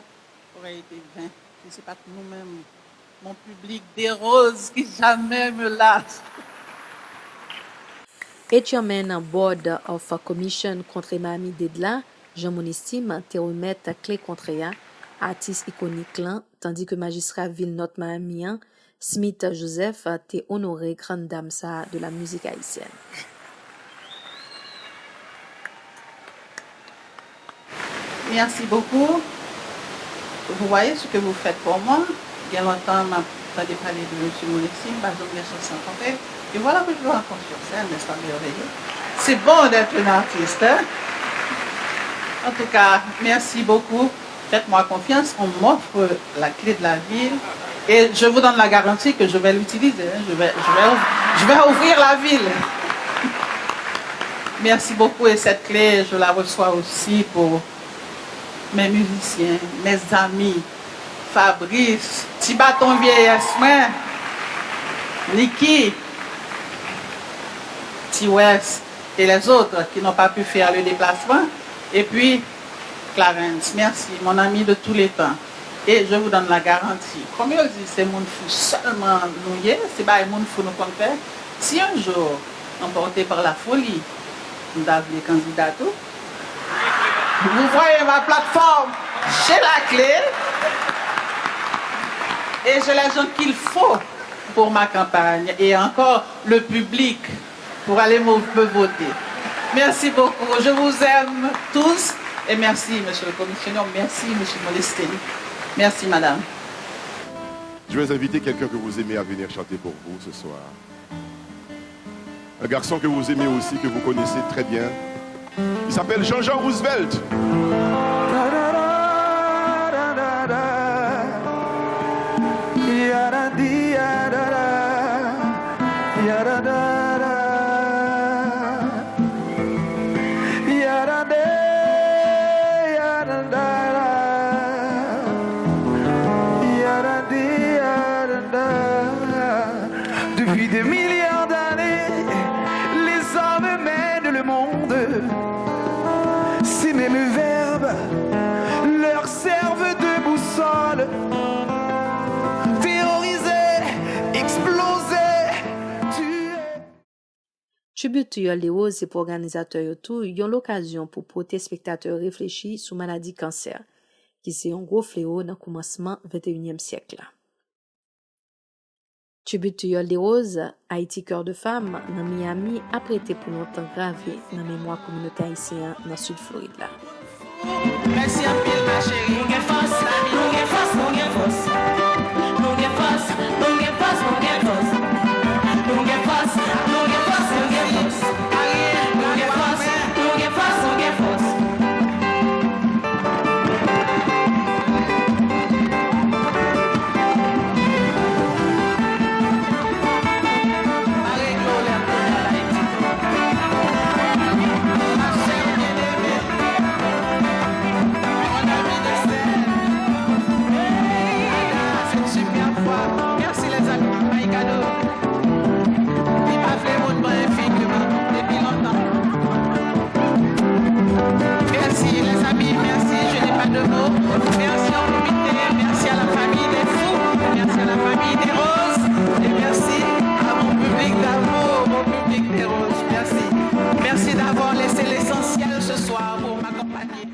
aurait été vain si c'est pas nous-mêmes, mon public Desroses qui jamais me lâche. E Chairman Board of Commission Kontre Miami-Dade la, Jean Monestime, te remèt kle kontre a atis ikonik lan, tandi ke majistra vil North Miami an, Smith Joseph, te onore grann dam sa a de la musique haïtienne. Merci beaucoup. Vous voyez ce que vous faites pour moi. Gen lontan m ap tande pale de Mesye Monestime, m pa janm gen chans rankontre. Et voilà que je le rencontre sur scène, n'est-ce pas merveilleux? C'est bon d'être un artiste, hein? En tout cas, merci beaucoup. Faites-moi confiance, on m'offre la clé de la ville et je vous donne la garantie que je vais l'utiliser, hein. Je vais, je vais, je vais ouvrir la ville. Merci beaucoup et cette clé, je la reçois aussi pour mes musiciens, mes amis, Fabrice, Ti Baton Vyeyès mwen, Nicky, Ti Wès et les autres qui n'ont pas pu faire le déplacement. Et puis, Clarence, merci, mon ami de tous les temps. Et je vous donne la garantie. Kòm yo di, se moun fou sèlman nou ye, se bay moun fou nou konn fè. Si un jour, emporté par la folie, m ta vle kandida tou, vous voyez ma plateforme, j'ai la clé et j'ai les gens qu'il faut pour ma campagne et encore le public pour aller mo- me voter. Merci beaucoup. Je vous aime tous et merci, monsieur le commissionnaire. Merci, monsieur Molestin. Merci, madame. Je vais inviter quelqu'un que vous aimez à venir chanter pour vous ce soir. Un garçon que vous aimez aussi, que vous connaissez très bien. Il s'appelle Jean-Jean Roosevelt. Depuis des milliards d'années, les hommes mènent le monde. Ces mêmes verbes leur servent de boussole. Terroriser, exploser, tuer. Tribute to Yole Desroses se pou òganizatè yo tou yon lokazyon pou pote espektatè yo reflechi sou maladi kansè, ki se yon gwo flewo nan kòmansman venteyinyèm syèk la. Tribute to Yole Desroses, Haïti Cœur de Femme, nan Miami, ap rete pou lontan grave nan memwa kominote ayisyen an nan Sid Florid la. Mèsi anpil, ma chérie. Nou gen fòs, nou gen fòs, nou gen fòs. Nou gen fòs, nou gen fòs, nou gen fòs. Nou gen fòs, nou gen fòs, nou gen fòs. Nou gen fòs, nou gen fòs, nou gen fòs. Mèsi, lèzanmi, bay kado. Li pa vle moun ban enfiniman depi lontan. Merci, les amis, merci, je n'ai pas de mots. Merci au comité, merci à la famille des fous, merci à la famille des roses, et merci à mon public d'amour, mon public des roses. Merci. Merci d'avoir laissé l'essentiel ce soir pour m'accompagner.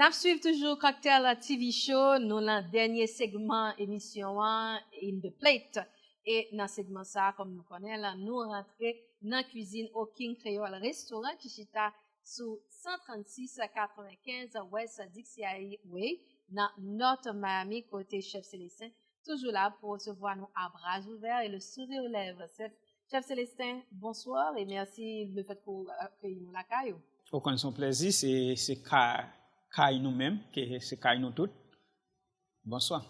N ap swiv toujou Cocktail T V Show, nou nan dènye segman emisyon an, In the Plate. E nan segman sa a, kòm nou konnen l, nou rantre nan kwizin Oking Kreyòl Restoran ki chita sou san trannsis katrevenkenz West Dixie Highway nan North Miami, kote Chèf Célestin toujou la pou resevwa nou a bras ouvè e le sourire aux lèvres. Chèf, Chèf Célestin, bonsoir e mèsi le fèt ke w akeyi nou lakay ou. Ou konn se yon plèzi, se, se ka, kay nou menm, ke se kay nou tout. Bonswa.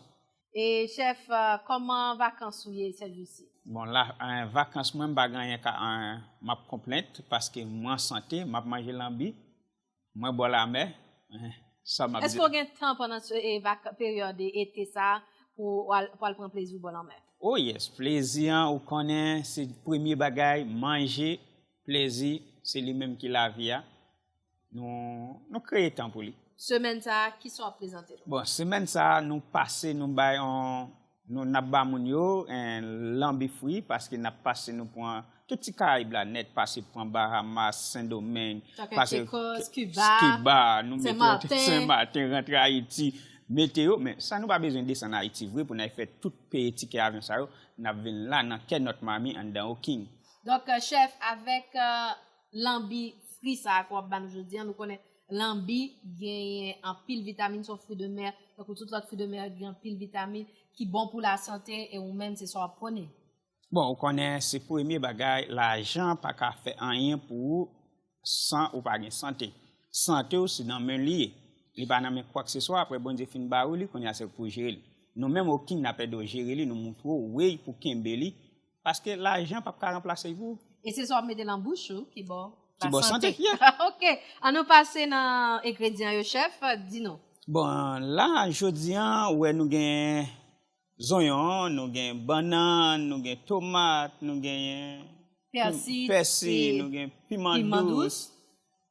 E chèf, euh, kòman vakans ou ye sèjousi? Bon, la, euh, vakans mwen, m pa gen anyen ka, euh, m ap konplent, paske mwen an sante, m ap manje lanbi, mwen bò lamè, euh, sa m ap Èske w gen tan pandan se, e, vak-, peryòd ete sa a pou w al, pou al pran plezi w bò lanmè? Oh yes, plezi an, ou konnen, se premye bagay, manje, plezi, se li menm ki lavi a. Nou, nou kreye tan pou li. Semèn sa a, kisa w ap prezante nou? Bon, semèn sa a, nou pase, nou bay on, nou, n ap ba moun yo, en, lanbi fri, paske n ap pase, nou pran tout ti Karayib la nèt, pase pran Bahamas, Sendomeng, Tank pase Caicos, Cuba, Cuba, nou mete yo tout Saint-Martin. Saint-Martin, rantre Ayiti, mete yo, men sa nou pa bezwen desann Ayiti vre pou n al fè tout peye tikè avyon sa yo, n ap vin la nan kè Nòt Mami anndan Oking. Donk, euh, chèf, avèk, euh, lanbi fri sa a ke w ap ba nou jodi a, nou konnen lanbi genyen anpil vitamin, se yon fri de mè, tankou tout lòt fri de mè, gen anpil vitamin ki bon pou lasante, e ou menm, se sa w ap pwone. Bon, ou konnen se premye bagay, lajan pa ka fè anyen pou ou san ou pa gen sante. Sante w se nan men li ye. Li pa nan men kwakseswa, apre Bondye fin ba ou li, kounye a se pou w jere li. Nou menm Oking n ap ede w jere li, nou moutre w way pou kenbe li, paske lajan p ap ka ranplase l pou ou. E se sa w ap mete nan bouch ou ki ba w lasante. Ki ba w sante, yeah. Ok, ann nou pase nan engredyan yo, chèf, di nou. Bon, la, jodi a, ou wè nou gen zonyon, nou gen bannann, nou gen tomat, nou gen pèsi, pèsi, nou gen piman dous.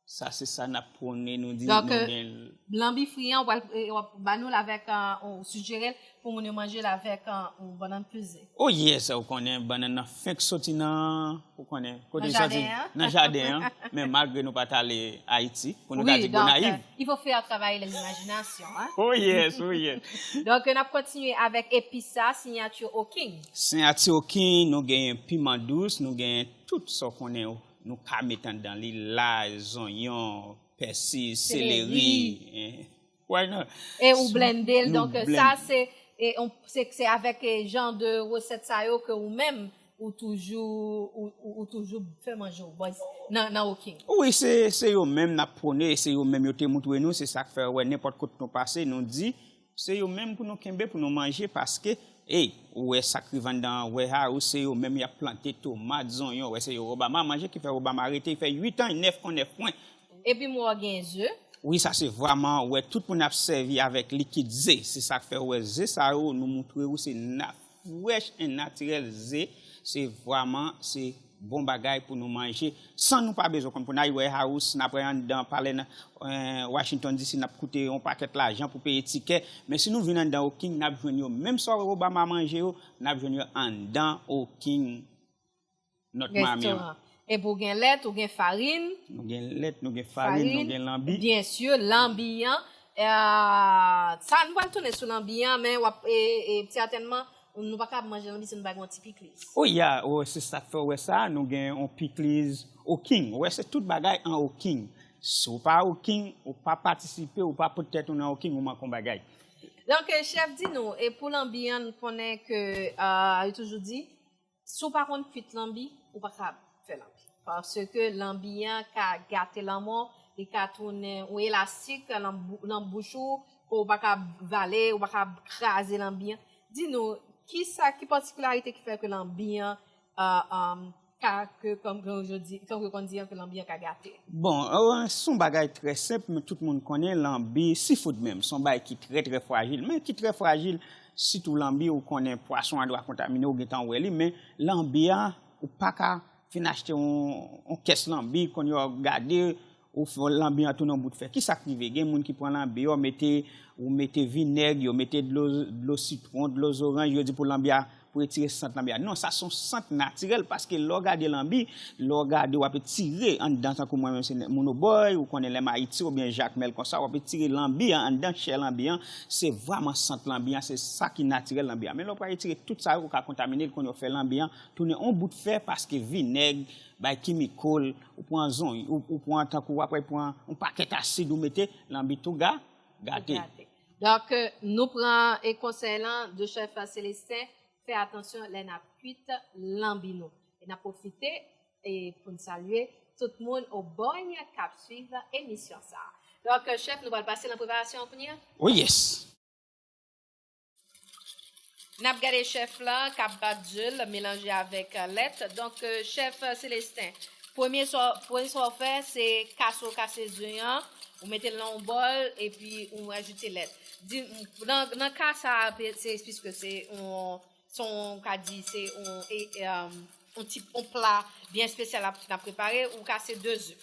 Sa se sa n ap pwone, nou di nou gen. Donk, euh, lanbi fri an, w ap, w ap ba nou l avèk, euh, ou sijere l pou moun yo manje l avèk, euh, yon bannann peze. Oh yes, ou konnen bannann nan fenk soti nan, ou konnen, kote li soti? Nan jaden an. Nan jaden an. Men malgre nou pa t ale Ayiti, pou nou ta di Gonayiv. Oui, donc, euh, il faut faire travailler les imaginations, hein? Oh yes, oh yes. Donk, n ap kontinye avèk epis sa, siyati Oking. Siyati Oking, nou genyen piman dous, nou genyen tout sa w konnen nou ka met anndan li, lay, zonyon, pèsi, seleri. Seleri. Eh, why not? E ou blende l, donk, sa se, e, on, se, se avèk, e, jan de resèt sa yo ke ou menm, ou toujou, ou, ou, ou toujou fè manje w, bon, nan, nan Oking. Wi, se, se yo menm n ap pwone, se yo menm yo te moutre nou, se sa k fè, wè, nenpòt kote nou pase, nou di, se yo menm pou nou kenbe, pou nou manje, paske, ey, ou wè sa k rive anndan warehouse, se yo menm y ap plante tomat, zonyon, wè, se yo Obama manje, ki fè Obama rete, fè uit an, nèf an, nèf pwen. Epi m wè w gen ze. Wi, sa se vrèman, wè, tout moun ap sèvi avèk likid ze. Se sa k fè, wè, ze sa yo, nou moutre ou, se na-, fresh and natirèl ze. Se vrèman, se bon bagay pou nou manje. San nou pa bezwen konn pou n al warehouse, n ap wè anndan palè nan, eh, Washington D C, n ap koute yon pakèt lajan pou peye tikè. Men si nou vin anndan Oking, n ap jwenn yo. Menm sa Obama manje yo, n ap jwenn yo anndan Oking Nòt Mami an. Restoran. Epi ou gen lèt, ou gen farin. Nou gen lèt, nou gen farin, nou gen lanbi. Byen si, lanbi an. Eh, sa, nou pral tounen sou lanbi an, men w ap, e, e, sètènman, nou pa ka manje lanbi si nou pa gen yon ti pikliz. Oh yeah, oh, se sa k fè w wè sa, nou gen yon pikliz Oking. Ou wè, se tout bagay an Oking. Si w pa Oking, ou pa patisipe, ou pa pot tèt ou nan Oking, ou manke yon bagay. Donk, eh, chèf, di nou, e pou lanbi an, nou konnen ke, eh, yo toujou di, si w pa konn kwit lanbi, ou pa ka fè lanbi. Paske lanbi an ka gate lanmò, li ka tounen yon elastik nan bou-, nan bouch ou, ke w pa ka vale, ou pa ka kraze lanbi an. Di nou, kisa, ki patikilarite ki fè ke lanbi an, euh, euh, ka, ke, kòm, kòm yo di, kòm yo konn di an, ke lanbi an ka gate? Bon, euh, se yon bagay trè senp, men tout moun konnen lanbi, seafood menm, se yon bagay ki trè, trè frajil, men ki trè frajil, sitou lanbi, ou konnen pwason an dwa kontamine, ou gentan wè li, men lanbi a, ou pa ka fin achte yon, yon kès lanbi, kounye a w gade, ou fè lanbi an tounen yon bout fè. Kisa k rive? Gen moun ki pran lanbi, yo mete, ou mete vinèg, yo mete dlo, dlo sitwon, dlo zoranj, yo di pou lanbi a pou retire sant lanbi a. Non, sa se yon sant natirèl, paske lè w gade lanbi, lè w gade w ap etire anndan, tankou mwen menm se moun Obòy, ou konnen lè m Ayiti oubyen Jakmèl konsa, w ap etire lanbi an anndan, chè lanbi an, se vrèman sant lanbi an, se sa ki natirèl lanbi an. Men lè w pral etire tout sa yo, ou ka kontamine l, kounye a w fè lanbi an tounen yon bout fè, paske vinèg, bay kimiko l, ou pran zon, ou, ou pran tankou w ap pran yon pakèt asid ou mete, lanbi tou ga, gate. Gate. Donk, euh, nou pran e konsèy lan de chèf Célestin, fè atansyon lè n ap kwit lanbi nou. E n ap pwofite e pou n salye tout moun Obòy k ap swiv emisyon sa a. Donk, euh, chèf, nou pral pase nan preparasyon an kounye a? Oh yes. N ap gade chèf la k ap bat ze l, melanje avèk, euh, lèt. Donk, euh, chèf, euh, Célestin, premye sa, premye sa w fè, se kase, w kase ze an, ou mete l nan yon bòl, epi ou ajoute lèt. Di, nan, nan ka sa a, se, piske se yon, se yon, ka di, se yon, e, e, um, yon tip, yon pla byen espesyal ap, n ap prepare, ou kase de ze.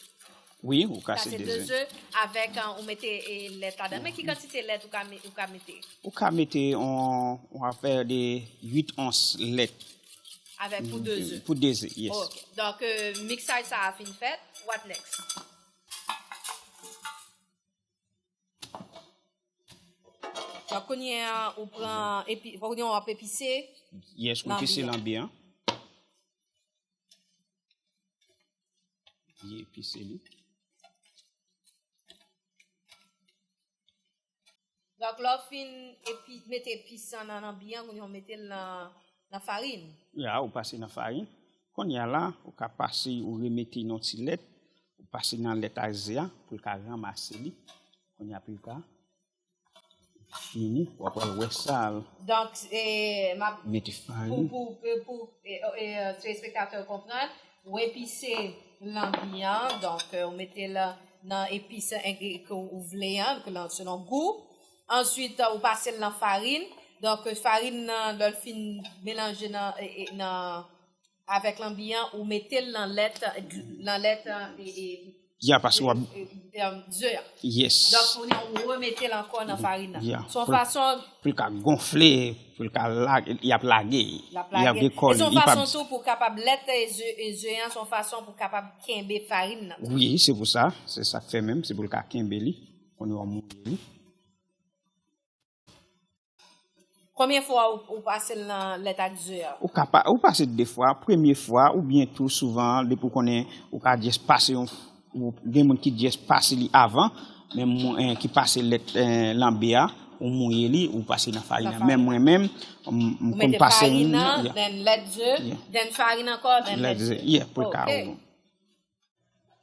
Wi, ou kase de ze. Kase de ze avèk, uh, ou mete, e, lèt ladan. Men ki kantite lèt ou ka, me- ou ka mete? Ou ka mete yon, yon afè de uit ons lèt. Avèk pou de ze. Pou de ze, yes. Ok. Donk, euh, miksaj sa a fin fèt. What next? Donk, kounye a, ou pran epi, kounye a, w ap epise. Yes, ou epise lanbi an. Byen epise li. Donk, lè w fin epi, mete epis lan nan lanbi an, kounye a, w mete l nan, nan farin. Ya, ou pase nan farin. Kounye a la, ou ka pase, ou remete nan ti lèt, ou pase nan lèt ak ze a, pou l ka ranmase li. Kounye a, pou l ka fini, w ap wè sa. Donk, e, m ap mete farin. Pou, pou, pou, pou, e, e, e, telespektatè yo konprann, ou epise lanbi an, donk, e, ou mete l nan epis, e, e, ke ou vle an, ke lan, selon gou. Answit, ou pase l nan farin. Donk, farin nan, lè l fin melanje nan, e, e, nan, avèk lanbi an, ou mete l nan lèt, nan lèt, e, e, Ya, paske w ap e, e, e, ze a. Yes. Donk, kounye a, ou remete l ankò nan farin nan. Ya. Se yon fason pou l ka gonfle, pou l ka lage, y ap lage. L ap lage. Y ap gen kòl, e se yon fason tou pou kapab lèt e ze, e ze an, se yon fason pou kapab kenbe farin nan. Wi, se pou sa. Se sa k fè menm, se pou l ka kenbe li. Kounye a, w mouye li. Konbyen fwa ou, ou pase l nan lèt ak ze a? Ou ka pa, ou pase de fwa. Premye fwa, oubyen tou souvan, depi w konnen ou ka just pase yon, ou, gen moun ki just pase li avan, men moun, eh, ki pase lèt, eh, lanbi a, ou mouye li, ou pase nan farin nan. Men mwen menm, m, m konn pase farin nan, then lèt ze, then farin ankò, then lèt ze. Yeah, pou l ka.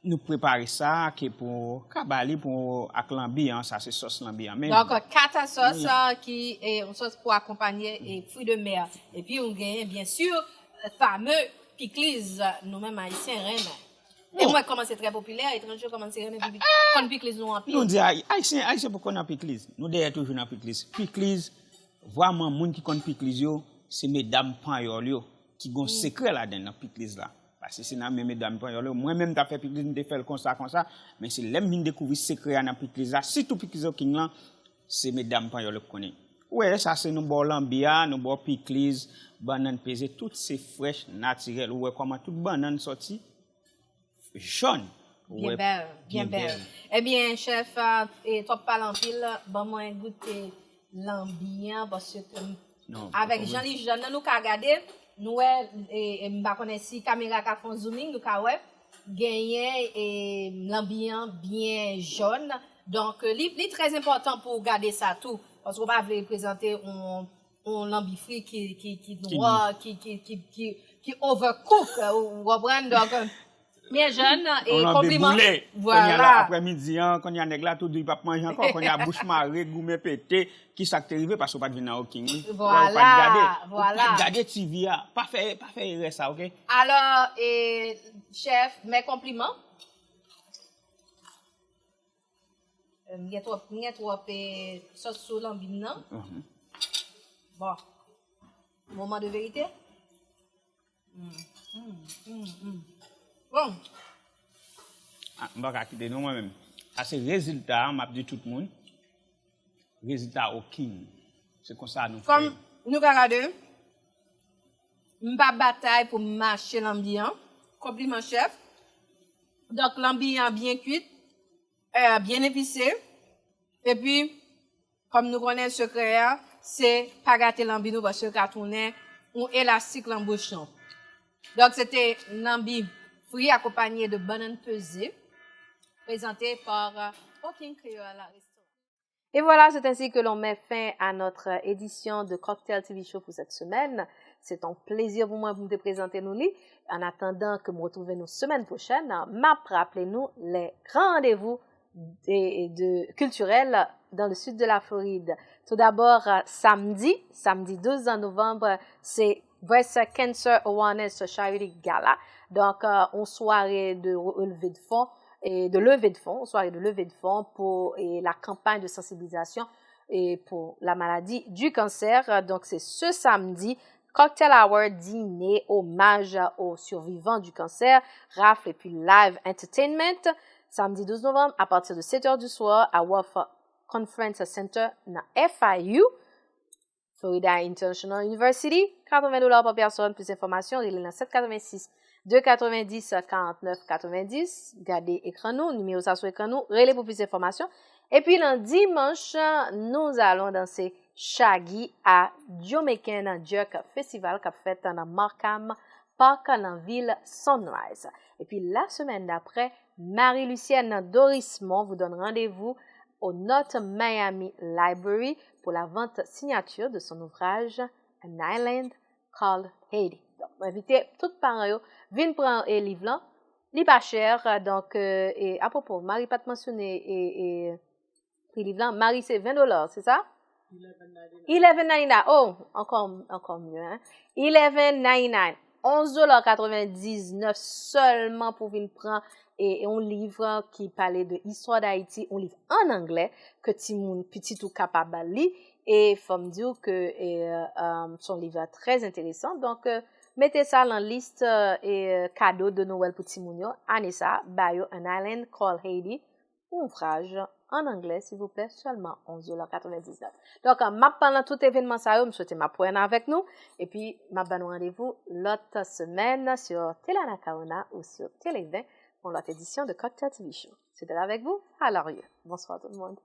Nou prepare sa ke pou kaba li pou ak lanbi an, sa se sòs lanbi an menm. Donk, kat sòs, eh, ki, eh, yon sòs pou akonpanye, eh, fwi de mè. Epi ou genyen, byen si, fame pikliz, nou menm Ayisyen renmen. E mwen kòmanse trè popilè, etranje kòmanse renmen pipi-, konn pikliz nou anpil. Nou di Ay-, Ayisyen, Ayisyen poko nan pikliz. Nou dèyè toujou nan pikliz. Pikliz, vrèman, moun ki konn pikliz yo, se medam panyòl yo ki gon sekrè ladan nan pikliz la. Paske se nan men medam panyòl yo. Mwen menm, m t ap fè pikliz, m te fè l konsa, konsa. Men se lè m vin dekouvri sekrè a nan pikliz la, sitou pikliz King lan, se medam panyòl yo k konnen. Ou wè, sa se nou ba w lanbi a, nou ba w pikliz, bannann peze, tout se frèch, natirèl. Ou wè kòman tout bannann sòti jòn. Byen bèl, byen bèl. Ebyen, chèf, e, twòp pale anpil, ban mwen goute lanbi an, paske avèk jan li jòn nan, nou ka gade, nou wè, e, e, m pa konnen si kamera ka fè yon zooming, nou ka wè, genyen, e, lanbi an byen jòn. Donk, li, li trè enpòtan pou w gade sa tou, paske w pa vle prezante yon, yon lanbi fri ki, ki, ki nwa, ki, ki, ki, ki, ki overcook, ou konprann? Donk, byen jòn, e konpliman. Vwala. Kounye a la, aprèmidi an, kounye a nèg la tou di li p ap manje ankò, kounye a bouch mare, goumen pete, ki sa k te rive, paske w pa t vin nan King, wi. Vwala, vwala. Ou pa t gade, ou pa t gade T V a. Pa fè, pa fè erè sa, oke? Alò, e, chèf, mè konpliman. M gen twòp, m gen twòp, e, sòs sou lanbi m nan. Bon. Moman de verite. Mm, mm, mm, mm. Bon. Ah, m pa ka kite non mwen menm. Sa se rezilta a, m ap di tout moun. Rezilta o King. Se konsa nou fè. Kòm nou ka gade, M pa batay pou m mache lanbi an. Konpliman chèf. Donk lanbi an byen kwit, euh, byen epise. Epi, kòm nou konnen sekrè a, se pa gate lanbi nou paske l ka tounen yon elastik lan bouch nou. Donk se te lanbi fri akonpanye de bannann peze, prezante pa, euh, Oking Kreyòl Restoran. Et voilà, c'est ainsi que l'on met fin à notre édition de Cocktail T V Show pour cette semaine. C'est un plaisir pour moi pour me présenter nous. En attendant que nous retrouvions nous semaine prochaine, m'a rappelé nous les grands rendez-vous de, de culturels dans le sud de la Floride. Tout d'abord, euh, samedi, samedi douze novembre, c'est Breast Cancer Awareness Charity Gala. Donc, euh, une soirée de relevée de fonds et de levée de fonds, soirée de levée de fonds pour et la campagne de sensibilisation et pour la maladie du cancer. Donc, c'est ce samedi. Cocktail Hour, dîner, hommage aux survivants du cancer, raffle et puis live entertainment. Samedi douze novembre, à partir de sept heures du soir, à Wharf Conference Center, nan F I U. Florida International University, katreven dola pa pèsòn. Plis enfòmasyon, rele nan sèt katreven sis, de katreven dis, karant nèf katreven dis. Gade ekran nou, nimewo sa sou ekran nou, rele pou plis enfòmasyon. Epi nan dimanch, nous allons danser Shaggy à Jamaican Jerk Festival k ap fèt nan Markham Park nan vil Sunrise. Epi la semaine d'après, Marie-Lucienne Dorismond vous donne rendez-vous au North Miami Library pour la vente signature de son ouvrage An Island Called Haiti. Donk, mwen envite tout paran yo vin pran e liv lan. Li pa chè, donk, euh, e apwopo, Marie pa t mansyone e, e pri liv lan. Marie, se ven dola, se sa? Eleven ninety-nine. Oh, ankò, ankò mye, hein? Eleven ninety-nine. Onz dola katrevendiznèf sèlman pou vin pran e, e yon liv ki pale de istwa Dayiti, yon liv an anglè ke timoun pitit ou kapab li. E fò m di w ke e, um, se yon liv trè enteresan. Donk, euh, mete sa nan lis e, kado de Nwèl pou timoun yo. Ane sa, ba yo An Island Called Haiti, ouvraj an anglè, silvouplè, sèlman onz dola katrevendiznèf. Donk, m ap pale nan tout evènman sa yo, m swete m ap wè n avèk nou, epi m ap ba nou randevou lòt semèn sur Télé Anacaona ou sur Télé ven, pou yon lòt edisyon de Cocktail T V Show. C'était avec vous, Alarie. Bonsoir tout le monde.